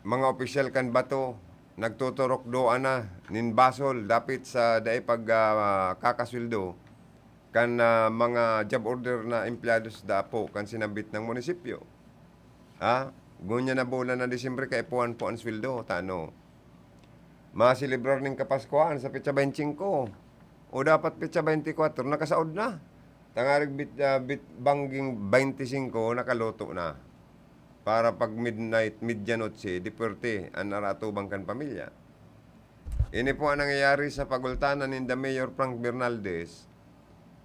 mga opisyal kan Bato. Nagtuturok doa na nin basol dapit sa dai pag, ah, kakasweldo kan, ah, mga job order na empleyado sa dapo kan sinambit na munisipyo. Ha? Ngunyan na bulan na Disyembre, kaipuhan po an sweldo. Tano? Maselebrar nin Kapaskuhan sa petsa baynte singko. O dapat petsa baynte kwatro, nakasaod na. Tangarig bit-, ah, bit-, bangging baynte singko, nakaluto na. Para pag midnight, medyanoche, di puwerte an aratubang kan pamilya. Ini po ang nangyayari sa pagultanan ninda Mayor Frank Bernaldez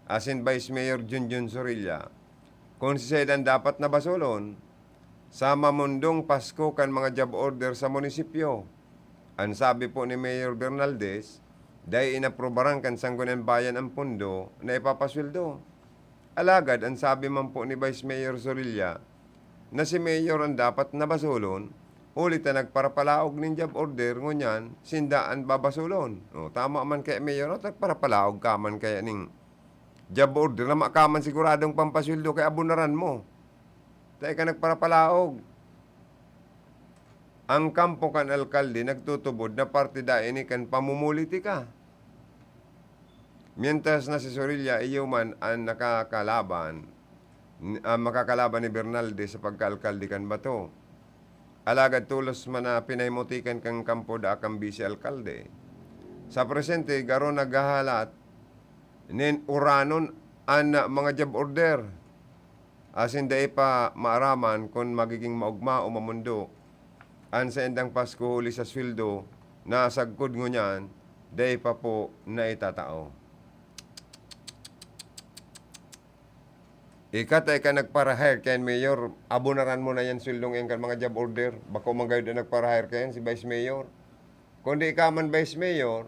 asin Vice Mayor Junjun Sorilla, kun siisay an dapat na basolon sa mamundong Pasko kan mga job order sa munisipyo. An sabi po ni Mayor Bernaldez, dai inaprubaran kan Sangguniang Bayan an pondo na ipapasweldo. Alagad an sabi man po ni Vice Mayor Sorilla na si Mayor an dapat na basolon, huli ta nagparapalaog nin job order, ngunyan sinda an babasolon. O, tama man kaya, Mayor, no? Nagparapalaog ka man kaya ning job order na ma-, ka man siguradong pampasweldo kay abonaran mo. Dai ka nagparapalaog. Ang kampo kan alkalde nagtutubod na parte daa ini kan pamumulitika. Mientras na si Sorilla iyo man an nakakalaban, n-, ah, makakalaban ni Bernaldez sa pagkaalkalde kan Bato. Alagad tolos man na pinahimutikan kan kampo daa kan bise-alkalde. Sa presente, garo naghahalat nin uranon an mga job order. Asin dai pa maaraman kun magiging maogma o mamondo an saindang Pasko huli sa sweldo na sagkod ngunyan dai pa po naitatao. Ika ta ika nagpara-hire kayan, Mayor, abonaran mo na yan sweldong yan kan mga job order. Bako man gayod an nagpara-hire kayan, si Vice Mayor. Kundi ika man, Vice Mayor,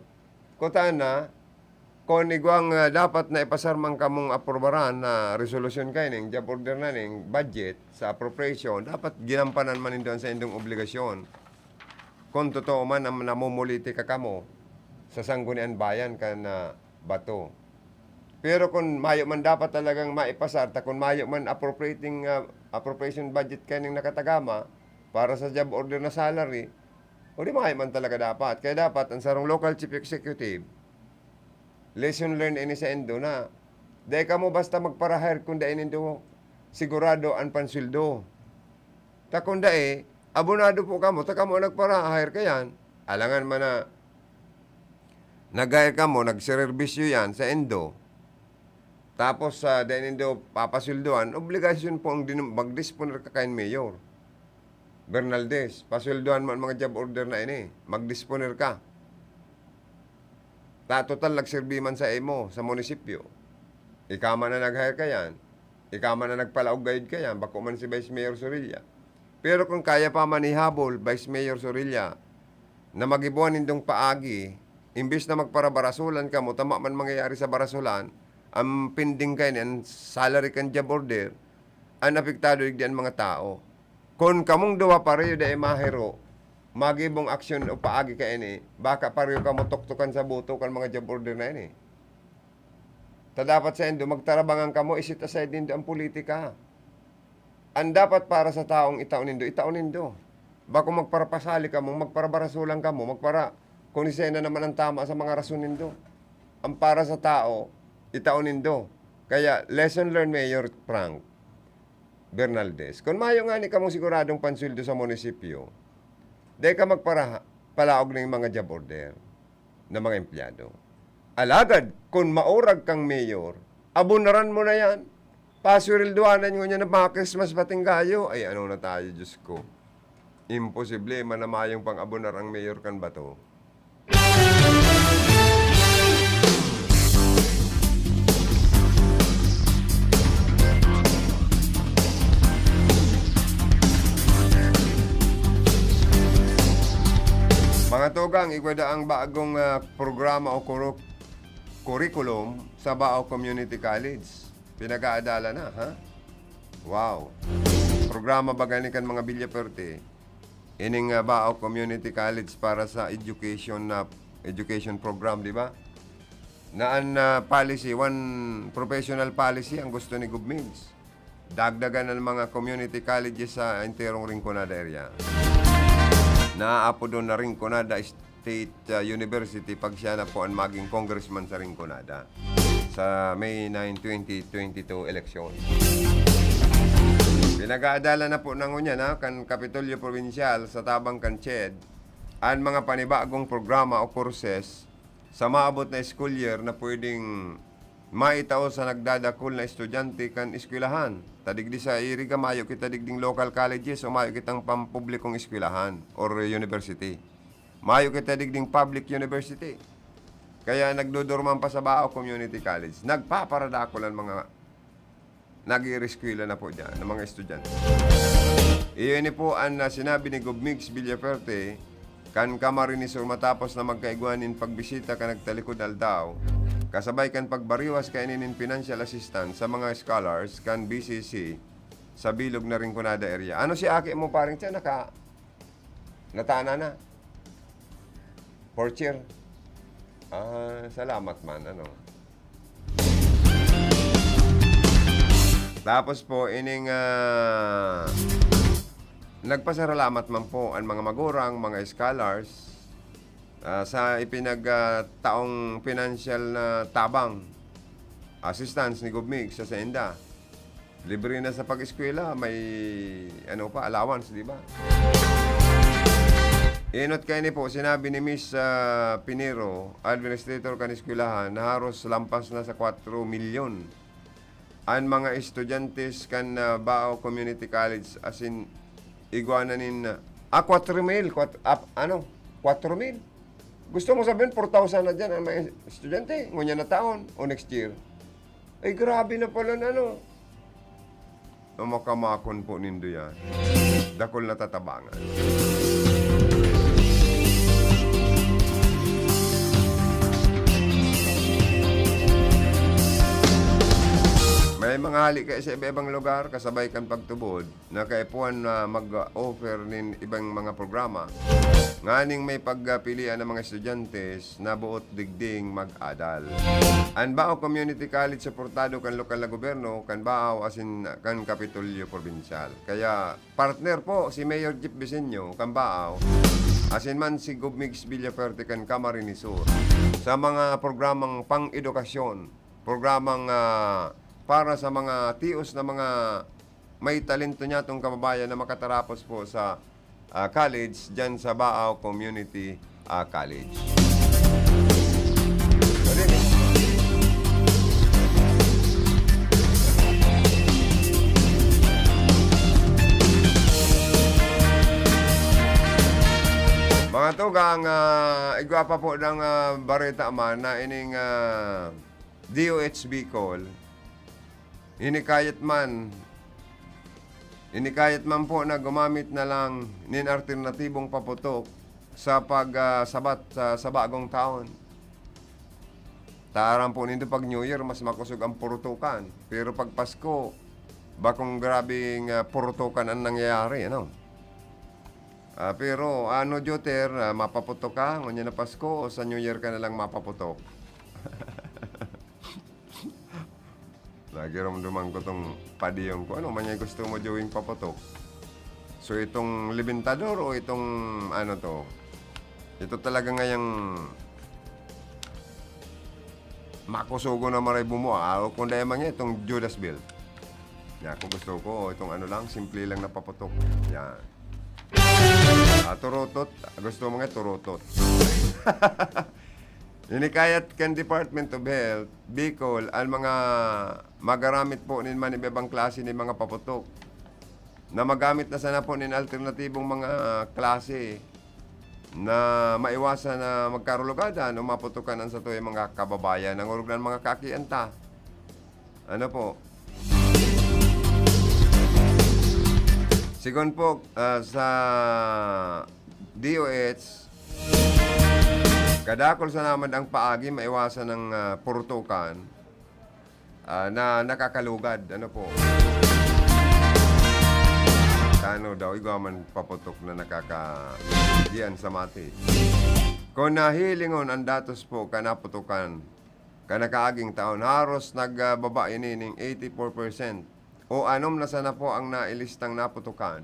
kutana, kun igwang, ah, dapat na ipasar man kamong aprubaran na resolusyon kaini, job order na ning budget sa appropriation, dapat ginampanan man nindo an saindong obligasyon. Kun totoo man na namumulitika kamo sa Sangguniang Bayan kan, ah, Bato. Pero kun mayo man dapat talagang maipasar, ta kun mayo man appropriating, ah, appropriation budget kaining nakatagama para sa job order na salary, o di mayo man talaga dapat. Kaya dapat ang sarong local chief executive, lesson learned ini saindo na dai kamo basta magpara-hire kun dai nindo sigurado an pansweldo. Ta kun dai, abonado po kamo, ta kamo an nagpara-hire kayan. Alangan man na nag-hire kamo, nagserbisyo yan saindo. Tapos, ah, dai nindo papasweldoan, obligasyon po ang din-, magdisponer ka kayan, Mayor Bernaldez. Pasweldoan mo ang mga job order na ini. Magdisponer ka. Ta total, nagserbi man sa imo, sa munisipyo. Ika man na nag-hire kayan. Ika man na nagpalaog gayod kayan, bako man si Vice Mayor Sorilla. Pero kun kaya pa man ihabol, Vice Mayor Sorilla, na magibo an nindong paagi, imbes na magparabarasolan kamo, tama man mangyayari sa barasolan, ang pending kaini, an salary kan job order, an apektado digdi an mga tao. Kun kamong duwa pareho dai mahiro, magibong aksyon o paagi kaini, baka pareho kamo tuktukan sa boto kan mga job order na ini. Ta dapat saindo, magtarabangan kamo, i-set aside nindo ang politika. An dapat para sa taong itao nindo, itao nindo. Bako magparapasali kamo, magparabarasolan kamo, magpara-, kun siisay na naman ang tama sa mga rason nindo. Ang para sa tao, itao nindo. Kaya, lesson learned, Mayor Frank Bernaldez. Kun mayo ngani kamong siguradong pansweldo sa munisipyo, dai ka magpara-, palaog ning mga job order na mga empleyado. Alagad, kun maurag kang mayor, abonaran mo na yan. Pasweldoanan ngunyan na mga Christmas patinggayo. Ay, ano na tayo, Diyos ko. Imposible man na mayong pang-abonar ang mayor kan Bato. Kang igwa daang bagong, ah, programa o kuru-, curriculum sa Baao Community College. Pinag-aadalan na, ha? Wow! Programa baga ni kan mga Villaferte, ining, ah, Baao Community College para sa education na, education program, di ba? Na an, ah, policy, one professional policy ang gusto ni Gov Migs. Dagdagan an mga community colleges sa enterong Rinconada area. Naapod na Rinconada State, ah, University pag siya na po an maging congressman sa Rinconada sa May nine, twenty twenty-two eleksyon. Pinag-aadalan na po na ngunyan, ha, kan Kapitolyo Probinsyal sa tabang kan CHED an mga panibagong programa o courses sa maabot na school year na pwedeng maitao sa nagdadakul na estudyante kan eskwelahan. Ta digdi sa Iriga, mayo kita digding local colleges o mayo kitang pampublikong eskwelahan or university. Mayo kita digding public university. Kaya nagdodorman pa sa Baao Community College. Nagpaparadakul an mga nag-iireskwela na po diyan, ng mga estudyante. Iyo ini po an, ah, sinabi ni Gov Migs Villaferte kan Camarines Sur matapos na magkaigwa nin pagbisita kan nagtalikod na aldaw, kasabay kan pagbariwas kaini nin financial assistance sa mga scholars kan B C C sa bilog na Rinconada area. Ano si aki mo, paring Chan, naka-, natana na? Fourth year? Ah, salamat man, ano. Tapos po, ining, ah, nagpasalamat man po ang mga magurang, mga scholars, ah, sa ipinag, ah, taong financial na tabang, assistance ni Gov Migs sa sainda. Libre na sa pag-eskwela, may ano pa, allowance, di ba? Inot kaini po, sinabi ni Miss, ah, Pinero, administrator kan eskwelahan, na haros lampas na sa kwatro milyon an mga estudyante kan, ah, Baao Community College, asin igwa na nin, ah, kwatro mil, kwat-, ap-, ano, kwatro mil. Gusto mo sabihin, four thousand na diyan ang mga estudyante, ngunyan na taon o next year? Ay, grabe na pala na, no? Ang makamakon po nindo yan. Dakul na tatabangan. May mga hali kayo sa iba-ibang lugar, kasabay kan pagtubod, na kaipuhan na mag-offer nin ibang mga programa nganing may pagpilian ng mga estudyante na boot digding mag-adal. An Baao Community College suportado kan lokal na gobyerno, kan Baao asin kan Kapitolyo Probinsyal. Kaya partner po si Mayor Jeff Bisenyo kan Baao, asin man si Gov Migs Villaferte kan Camarines Sur sa mga programang pang-edukasyon, programang, ah, para sa mga tios na mga may talento niyatong kababayan na makatarapos po sa, ah, college dyan sa Baao Community, ah, College. Pwede, no? Mga tugang, ah, igwa pa po ng, ah, bareta man na ining, ah, D O H Bicol, hinikayat man, hinikayat man po na gumamit na lang nin alternatibong paputok sa pag, ah, sabat sa, sa bagong taon. Ta aram po nindo, pag New Year, mas makosog ang purutukan. Pero pag Pasko, bakong grabeng, ah, purutukan ang nangyayari, ano? Ah, pero ano, Joter, ah, mapaputok ka? Ngunyan na Pasko o sa New Year ka na lang mapaputok? Nagiramdaman ko tong padiyong ko. Ano man yung gusto mo, Joey, paputok? So, itong libintador o itong ano to? Ito talaga ngayang makusugo na maray bumuo. Ah, o kung dahil man yan, itong Judas Belt. Yan, kung gusto ko, itong ano lang, simple lang na paputok. Yan. Ah, turutot. Gusto mo nga, turutot. Hinikayat kan Department of Health, Bicol, ang mga magaramit po nin man ibang klase nin mga paputok na magamit na sana po nin alternatibong mga klase na maiwasan na magkarulugadan o maputukan ang satoy mga kababayan. Nangurog na ang mga kakian ta. Ano po? Sigon po, ah, sa D O H, Kadakul sana man ang paagi maiwasan ng, ah, purutukan, ah, na nakakalugad. Ano po? Tano daw, igwa man paputok na nakaka-, diyan sa mati. Kung nahilingon ang datos po, kanaputukan, kanakaaging taon, haros nagbaba ini ning eighty-four percent o anom na sana po ang nailistang naputukan.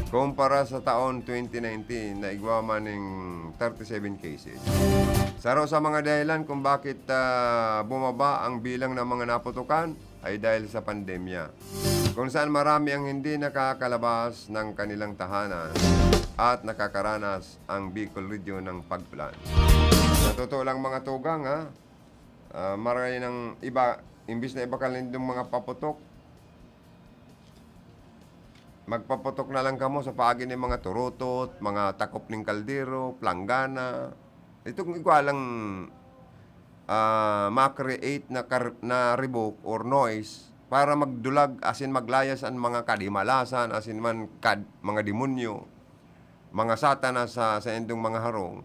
Kumpara sa taon twenty nineteen na igwa man ning thirty-seven cases. Saro sa mga dahilan kung bakit, ah, bumaba ang bilang ng mga naputukan ay dahil sa pandemya, kung saan marami ang hindi nakakalabas ng kanilang tahanan at nakakaranas ang Bicol Region ng pagplan. Sa totoo lang, mga tugang, ha, ah, maray ng iba, imbis na ibakal nindong mga paputok, magpaputok na lang kamo sa paagi nin mga turutot, mga takop nin kaldero, planggana. Itong igwa lang, ah, ma-create na kar-, na ribok or noise para magdulag asin maglayas an mga kadimalasan, asin man kad-, mga demonyo, mga satanas sa, sa indong mga harong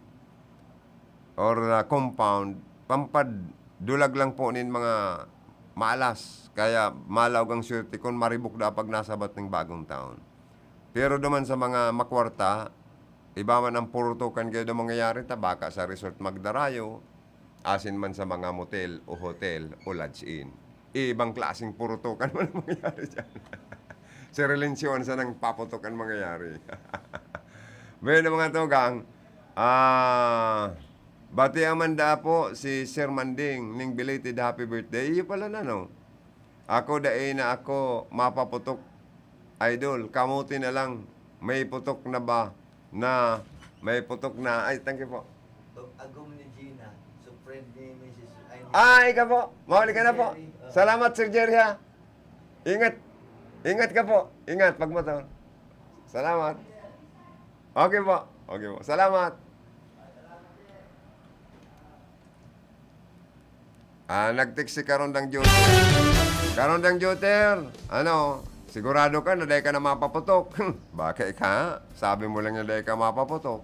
or, ah, compound, pampadulag lang po nin mga malas. Kaya malaog ang swerte kun maribok daa pag nasabat ning bagong taon. Pero duman sa mga makwarta, iba man ang purutukan kayo na mangyayari, ta baka sa resort magdarayo, asin man sa mga motel o hotel o lodge inn. Ibang klaseng purutukan man ang mangyayari dyan. Sirilinsyoan sa nang paputok ang mangyayari. Bueno, mga tugang, ah, bati man daa po si Sir Manding ning belated happy birthday. Iyo pala na, no? Ako, dai na ako mapaputok, idol. Kamote na lang. May putok na ba? Na may putok na. Ay, thank you po. Pag agom ni Gina, so friend ni Missus Ay, ni Ah, ikaw po. Mauli ka na po. Jerry, oh. Salamat, Sir Jerry, ha. Ingat. Ingat ka po. Ingat, pagmotor. Salamat. Okay po. Okay po. Salamat. Ah, nag-text si Karondang Joter. Karondang Joter, ano, sigurado ka na dai ka na mapaputok? Baka ika, sabi mo lang na dai ka mapaputok.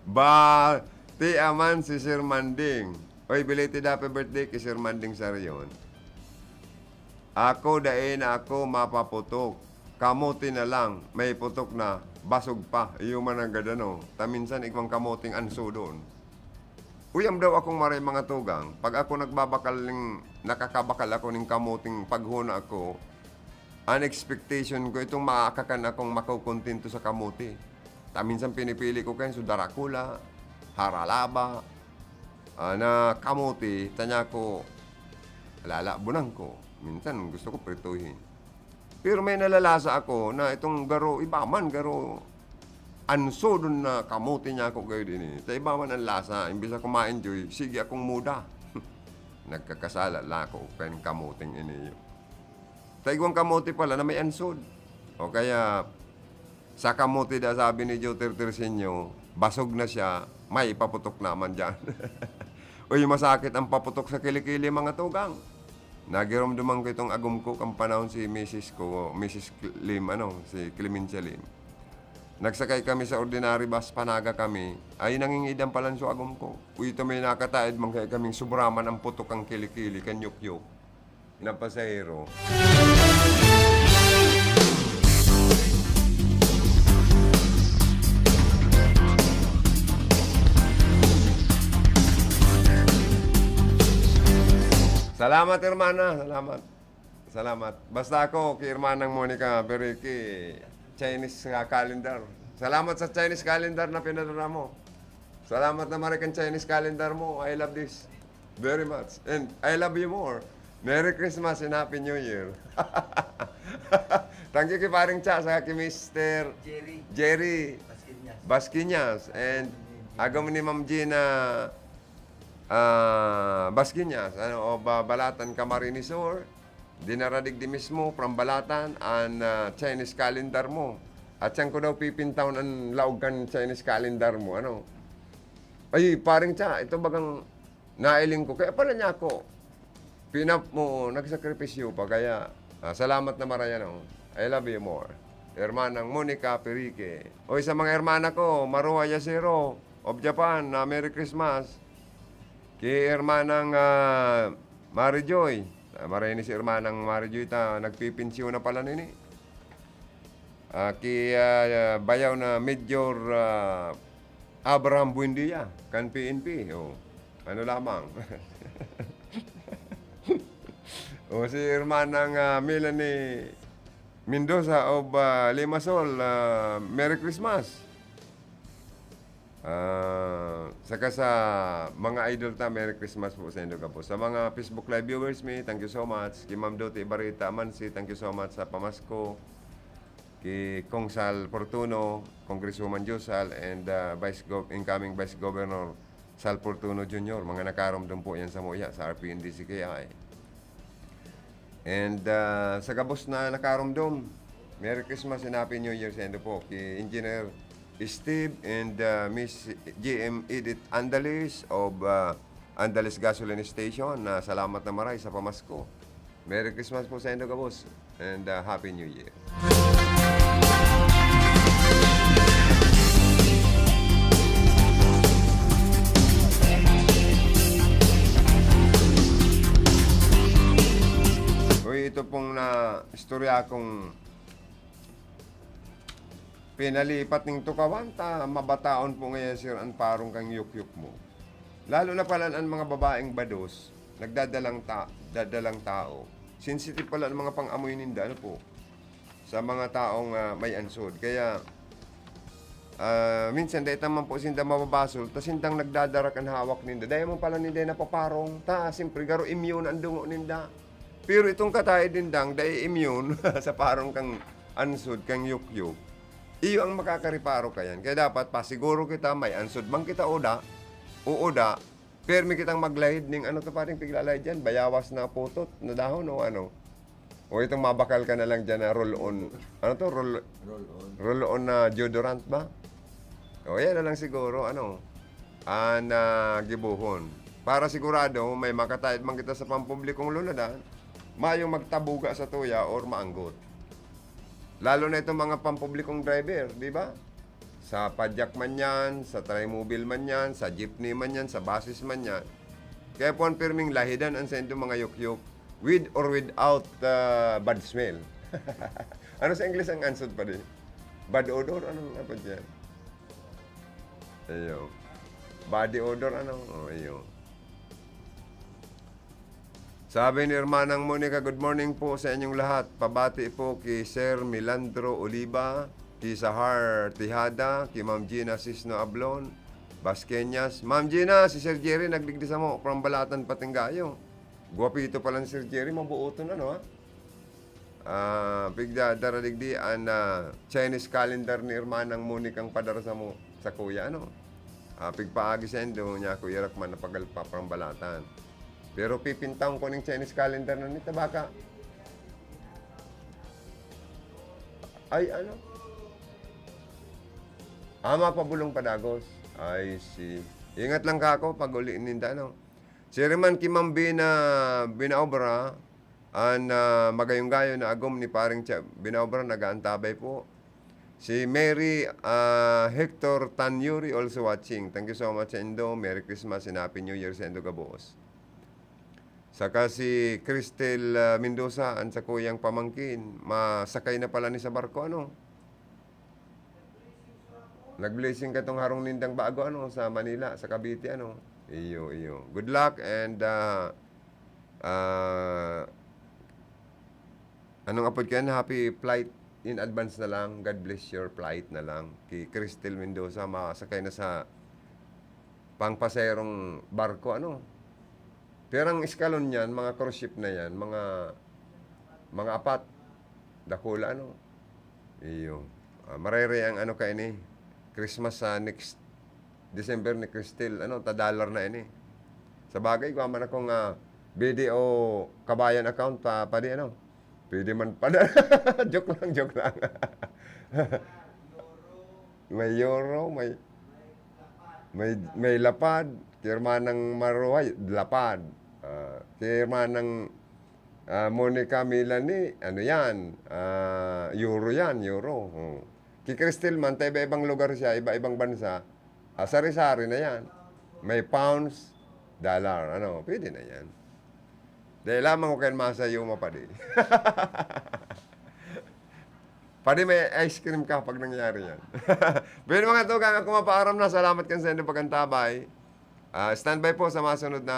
Bati man si Sir Manding. Oy, belated happy birthday kay Sir Manding Sarion. Ako, dai na ako mapaputok. Kamote na lang, may putok na, basog pa. Iyo man ang gadano. Ta minsan, igwang kamoteng ansodon. Uyam daw akong maray, mga tugang. Pag ako nagbabakal ning, nakakabakal ako ning kamoteng paghona ako, an expectation ko, itong maakakan akong makukontento sa kamote. Ta minsan pinipili ko kayo, so darakula, haralaba, ah, na kamote, tanya ko, lalabonan ko. Minsan, gusto ko prituhin. Pero may nalalasa ako na itong garo, iba man, garo, ansodon na kamote niya ako kayo din eh. Ta iba man ang lasa, imbis ako ma-enjoy, sige akong muda. Nagkakasala la ako kan kamoteng ini. Ta igwang kamote pala na may ansod. O kaya, sa kamote da, sabi ni Joe Tertersinio, basog na siya, may paputok naman dyan. Uy, masakit ang paputok sa kilikili, mga tugang. Nagiromdoman ko itong agom ko, kan panahon si misis ko, misis Cl-, Lim, ano, si Clemencia Lim. Nagsakay kami sa ordinary bus, panaga kami. Ay, nangingidan pala so agom ko. Uy, ito may nakataed man kaya kaming sobraman ang putok ang kilikili, kan yukyok na pasahero. Salamat, hermana. Salamat. Salamat. Basta ako, kay Hermanang Monica Beriki, Chinese, ah, calendar. Salamat sa Chinese calendar na pinadala mo. Salamat na maray kan Chinese calendar mo. I love this very much. And I love you more. Merry Christmas and Happy New Year. Thank you kay Paring Cha, saka kay Mister Jerry. Jerry Basquinas. Basquinas. And agom ni Ma'am Gina, ah, Basquinas. Ano, o ba, Balatan, Camarines Sur. Dinaradig di mismo, from Balatan, an, ah, Chinese calendar mo. At siyan ko daw pipintahon an laog kan Chinese calendar mo, ano? Ay, Paring Cha, ito bagang nailing ko. Kaya pala niya ako, pinap-, mo, nagsakripisyo pa. Kaya, ah, salamat na maray, ano? I love you more. Hermanang Monica Perique. Oy, sa mga hermana ko, Maruha Yasero of Japan, na Merry Christmas. Ki Hermanang, ah, Mary Joy. Ah, maray ni si Hermanang Mary Joy ta, nagpipinsiyon na pala nini. Ah, ki, ah, bayaw na Major, ah, Abraham Buendia, kan P N P. Oh, ano lamang. O si Hermanang, ah, Melanie Mendoza of, ah, Limassol, ah, Merry Christmas. Ah, saka sa mga idol ta, Merry Christmas po sa indo gabos. Sa mga Facebook Live viewers mi, thank you so much. Ki Ma'am Doti Barita Amansi, thank you so much sa pamasko. Ki Kong Sal Fortuno, Congresswoman Josal, and, ah, Vice Gov-, incoming Vice Governor Sal Fortuno Junior, mga nakaromdom po yan sa Moya, sa R P N D C K I. And, ah, sa gabos na nakaromdom, Merry Christmas and Happy New Year sa indo po. Ki Engineer Steve and, ah, Miss G M Edith Andalis of, ah, Andalis Gasoline Station, na salamat na maray sa pamasko. Merry Christmas po sa indo gabos and, ah, Happy New Year. Uy, ito pong na istorya kong pinalipat ning tukawan ta, mabataon po ngayon, sir, an parong kan yukyuk mo. Lalo na pala an mga babaeng bados, nagdadalang ta-, dadalang tao. Sensitive pala an mga pang-amoy ninda, ano po, sa mga taong, ah, may ansod. Kaya, ah, minsan dai ta man po sinda mababasol, ta sindang nagdadara kan hawak ninda. Dai man pala ninda napaparong, ta siyempre garo immune an dungo ninda. Pero itong kataed nindang dai immune sa parong kan ansod, kan yukyuk, iyo ang makakareparo kayan. Kaya dapat pasiguro kita, may ansod man kita o da, o da, permi kitang maglahid ning ano to, pareng piglalahid diyan, bayawas na putot na dahon o ano. O itong mabakal ka na lang diyan na roll-on. Ano to? Roll, Roll on. Roll-on na deodorant ba? O, yan na lang siguro, ano, an, ah, gibohon. Para sigurado, may makatayad man kita sa pampublikong lunadan, mayong magtabuga sa tuya or maanggot. Lalo na itong mga pampublikong driver, di ba? Sa padyak man yan, sa trimobile man yan, sa jeepney man yan, sa buses man yan. Kaya puwan pirming lahidan an saindong mga yukyuk, with or without, ah, bad smell. Ano sa Ingles ang ansod pa di? Bad odor? Anong apod yan? Iyo. Body odor, ano? O, iyo. Sabi ni Hermanang Monica, "Good morning po sa inyong lahat. Pabati po ki Sir Milandro Oliva, ki Sahar Tejada, ki Ma'am Gina Sisno Ablon, Basqueñas." Ma'am Gina, si Sir Jerry nagdigdi samo, from Balatan, Patinggayo. Guwapito pala ni Sir Jerry, mabuoton, ano, ha? Ah, pigdadara digdi an, ah, Chinese calendar ni Hermanang Monica ang padara samo, sakuya, ano? Ah, pigpaagi saindo, niya ako irak man na pagalpa, from Balatan. Pero pipintahon ko ning Chinese calendar na ni ta baka. Ay, ano? Ah, mapabulong padagos. I see. Ingat lang kako pag uli ninda, no? Siring man ki Ma'am Bina, Binaobra, an, ah, magayong-gayon na agom ni Paring Cha-, Binaobra, nagaantabay po. Si Mary, ah, Hector Tanyuri also watching. Thank you so much saindo. Merry Christmas and Happy New Year saindo gabos. Saka si Cristel, ah, Mendoza, an sakuyang pamangkin, masakay na pala ni sa barko, ano? Nag-blessing katong harong nindang bago, ano, sa Manila, sa Cavite, ano. Iyo, iyo. Good luck and, ah, ah, anong apod kayan? Happy flight in advance na lang. God bless your flight na lang. Ki Cristel Mendoza, masakay na sa pangpasaherong barko, ano. Pero ang eskalon niyan, mga cruise ship na yan, mga, mga apat. Dakula, ano. Iyo. Ah, marere ang ano kaini, Christmas sa next December ni Cristel, ano, ta dollar na ini. Sa bagay, igwa man akong, ah, B D O Kabayan account pa, padi, ano. Pwede man pala. Joke lang, joke lang. May euro, may, may, may lapad. Ki Hermanang Maruhay, lapad. Ah, ki Hermanang Ah, Monica Milani, ano yan? Ah, euro yan, euro. Oh. Ki Cristel man, ta iba-ibang lugar siya, iba-ibang bansa. Ah, sari-sari na yan. May pounds, dollar, ano, pwede na yan. Dahil lamang ko kayo masa yung mapadi. Padi may ice cream ka pag nangyari yan. Pero mga tugang, ako mapaaram na. Salamat kan sa inyong pagkantabay. Ah, standby po sa masunod na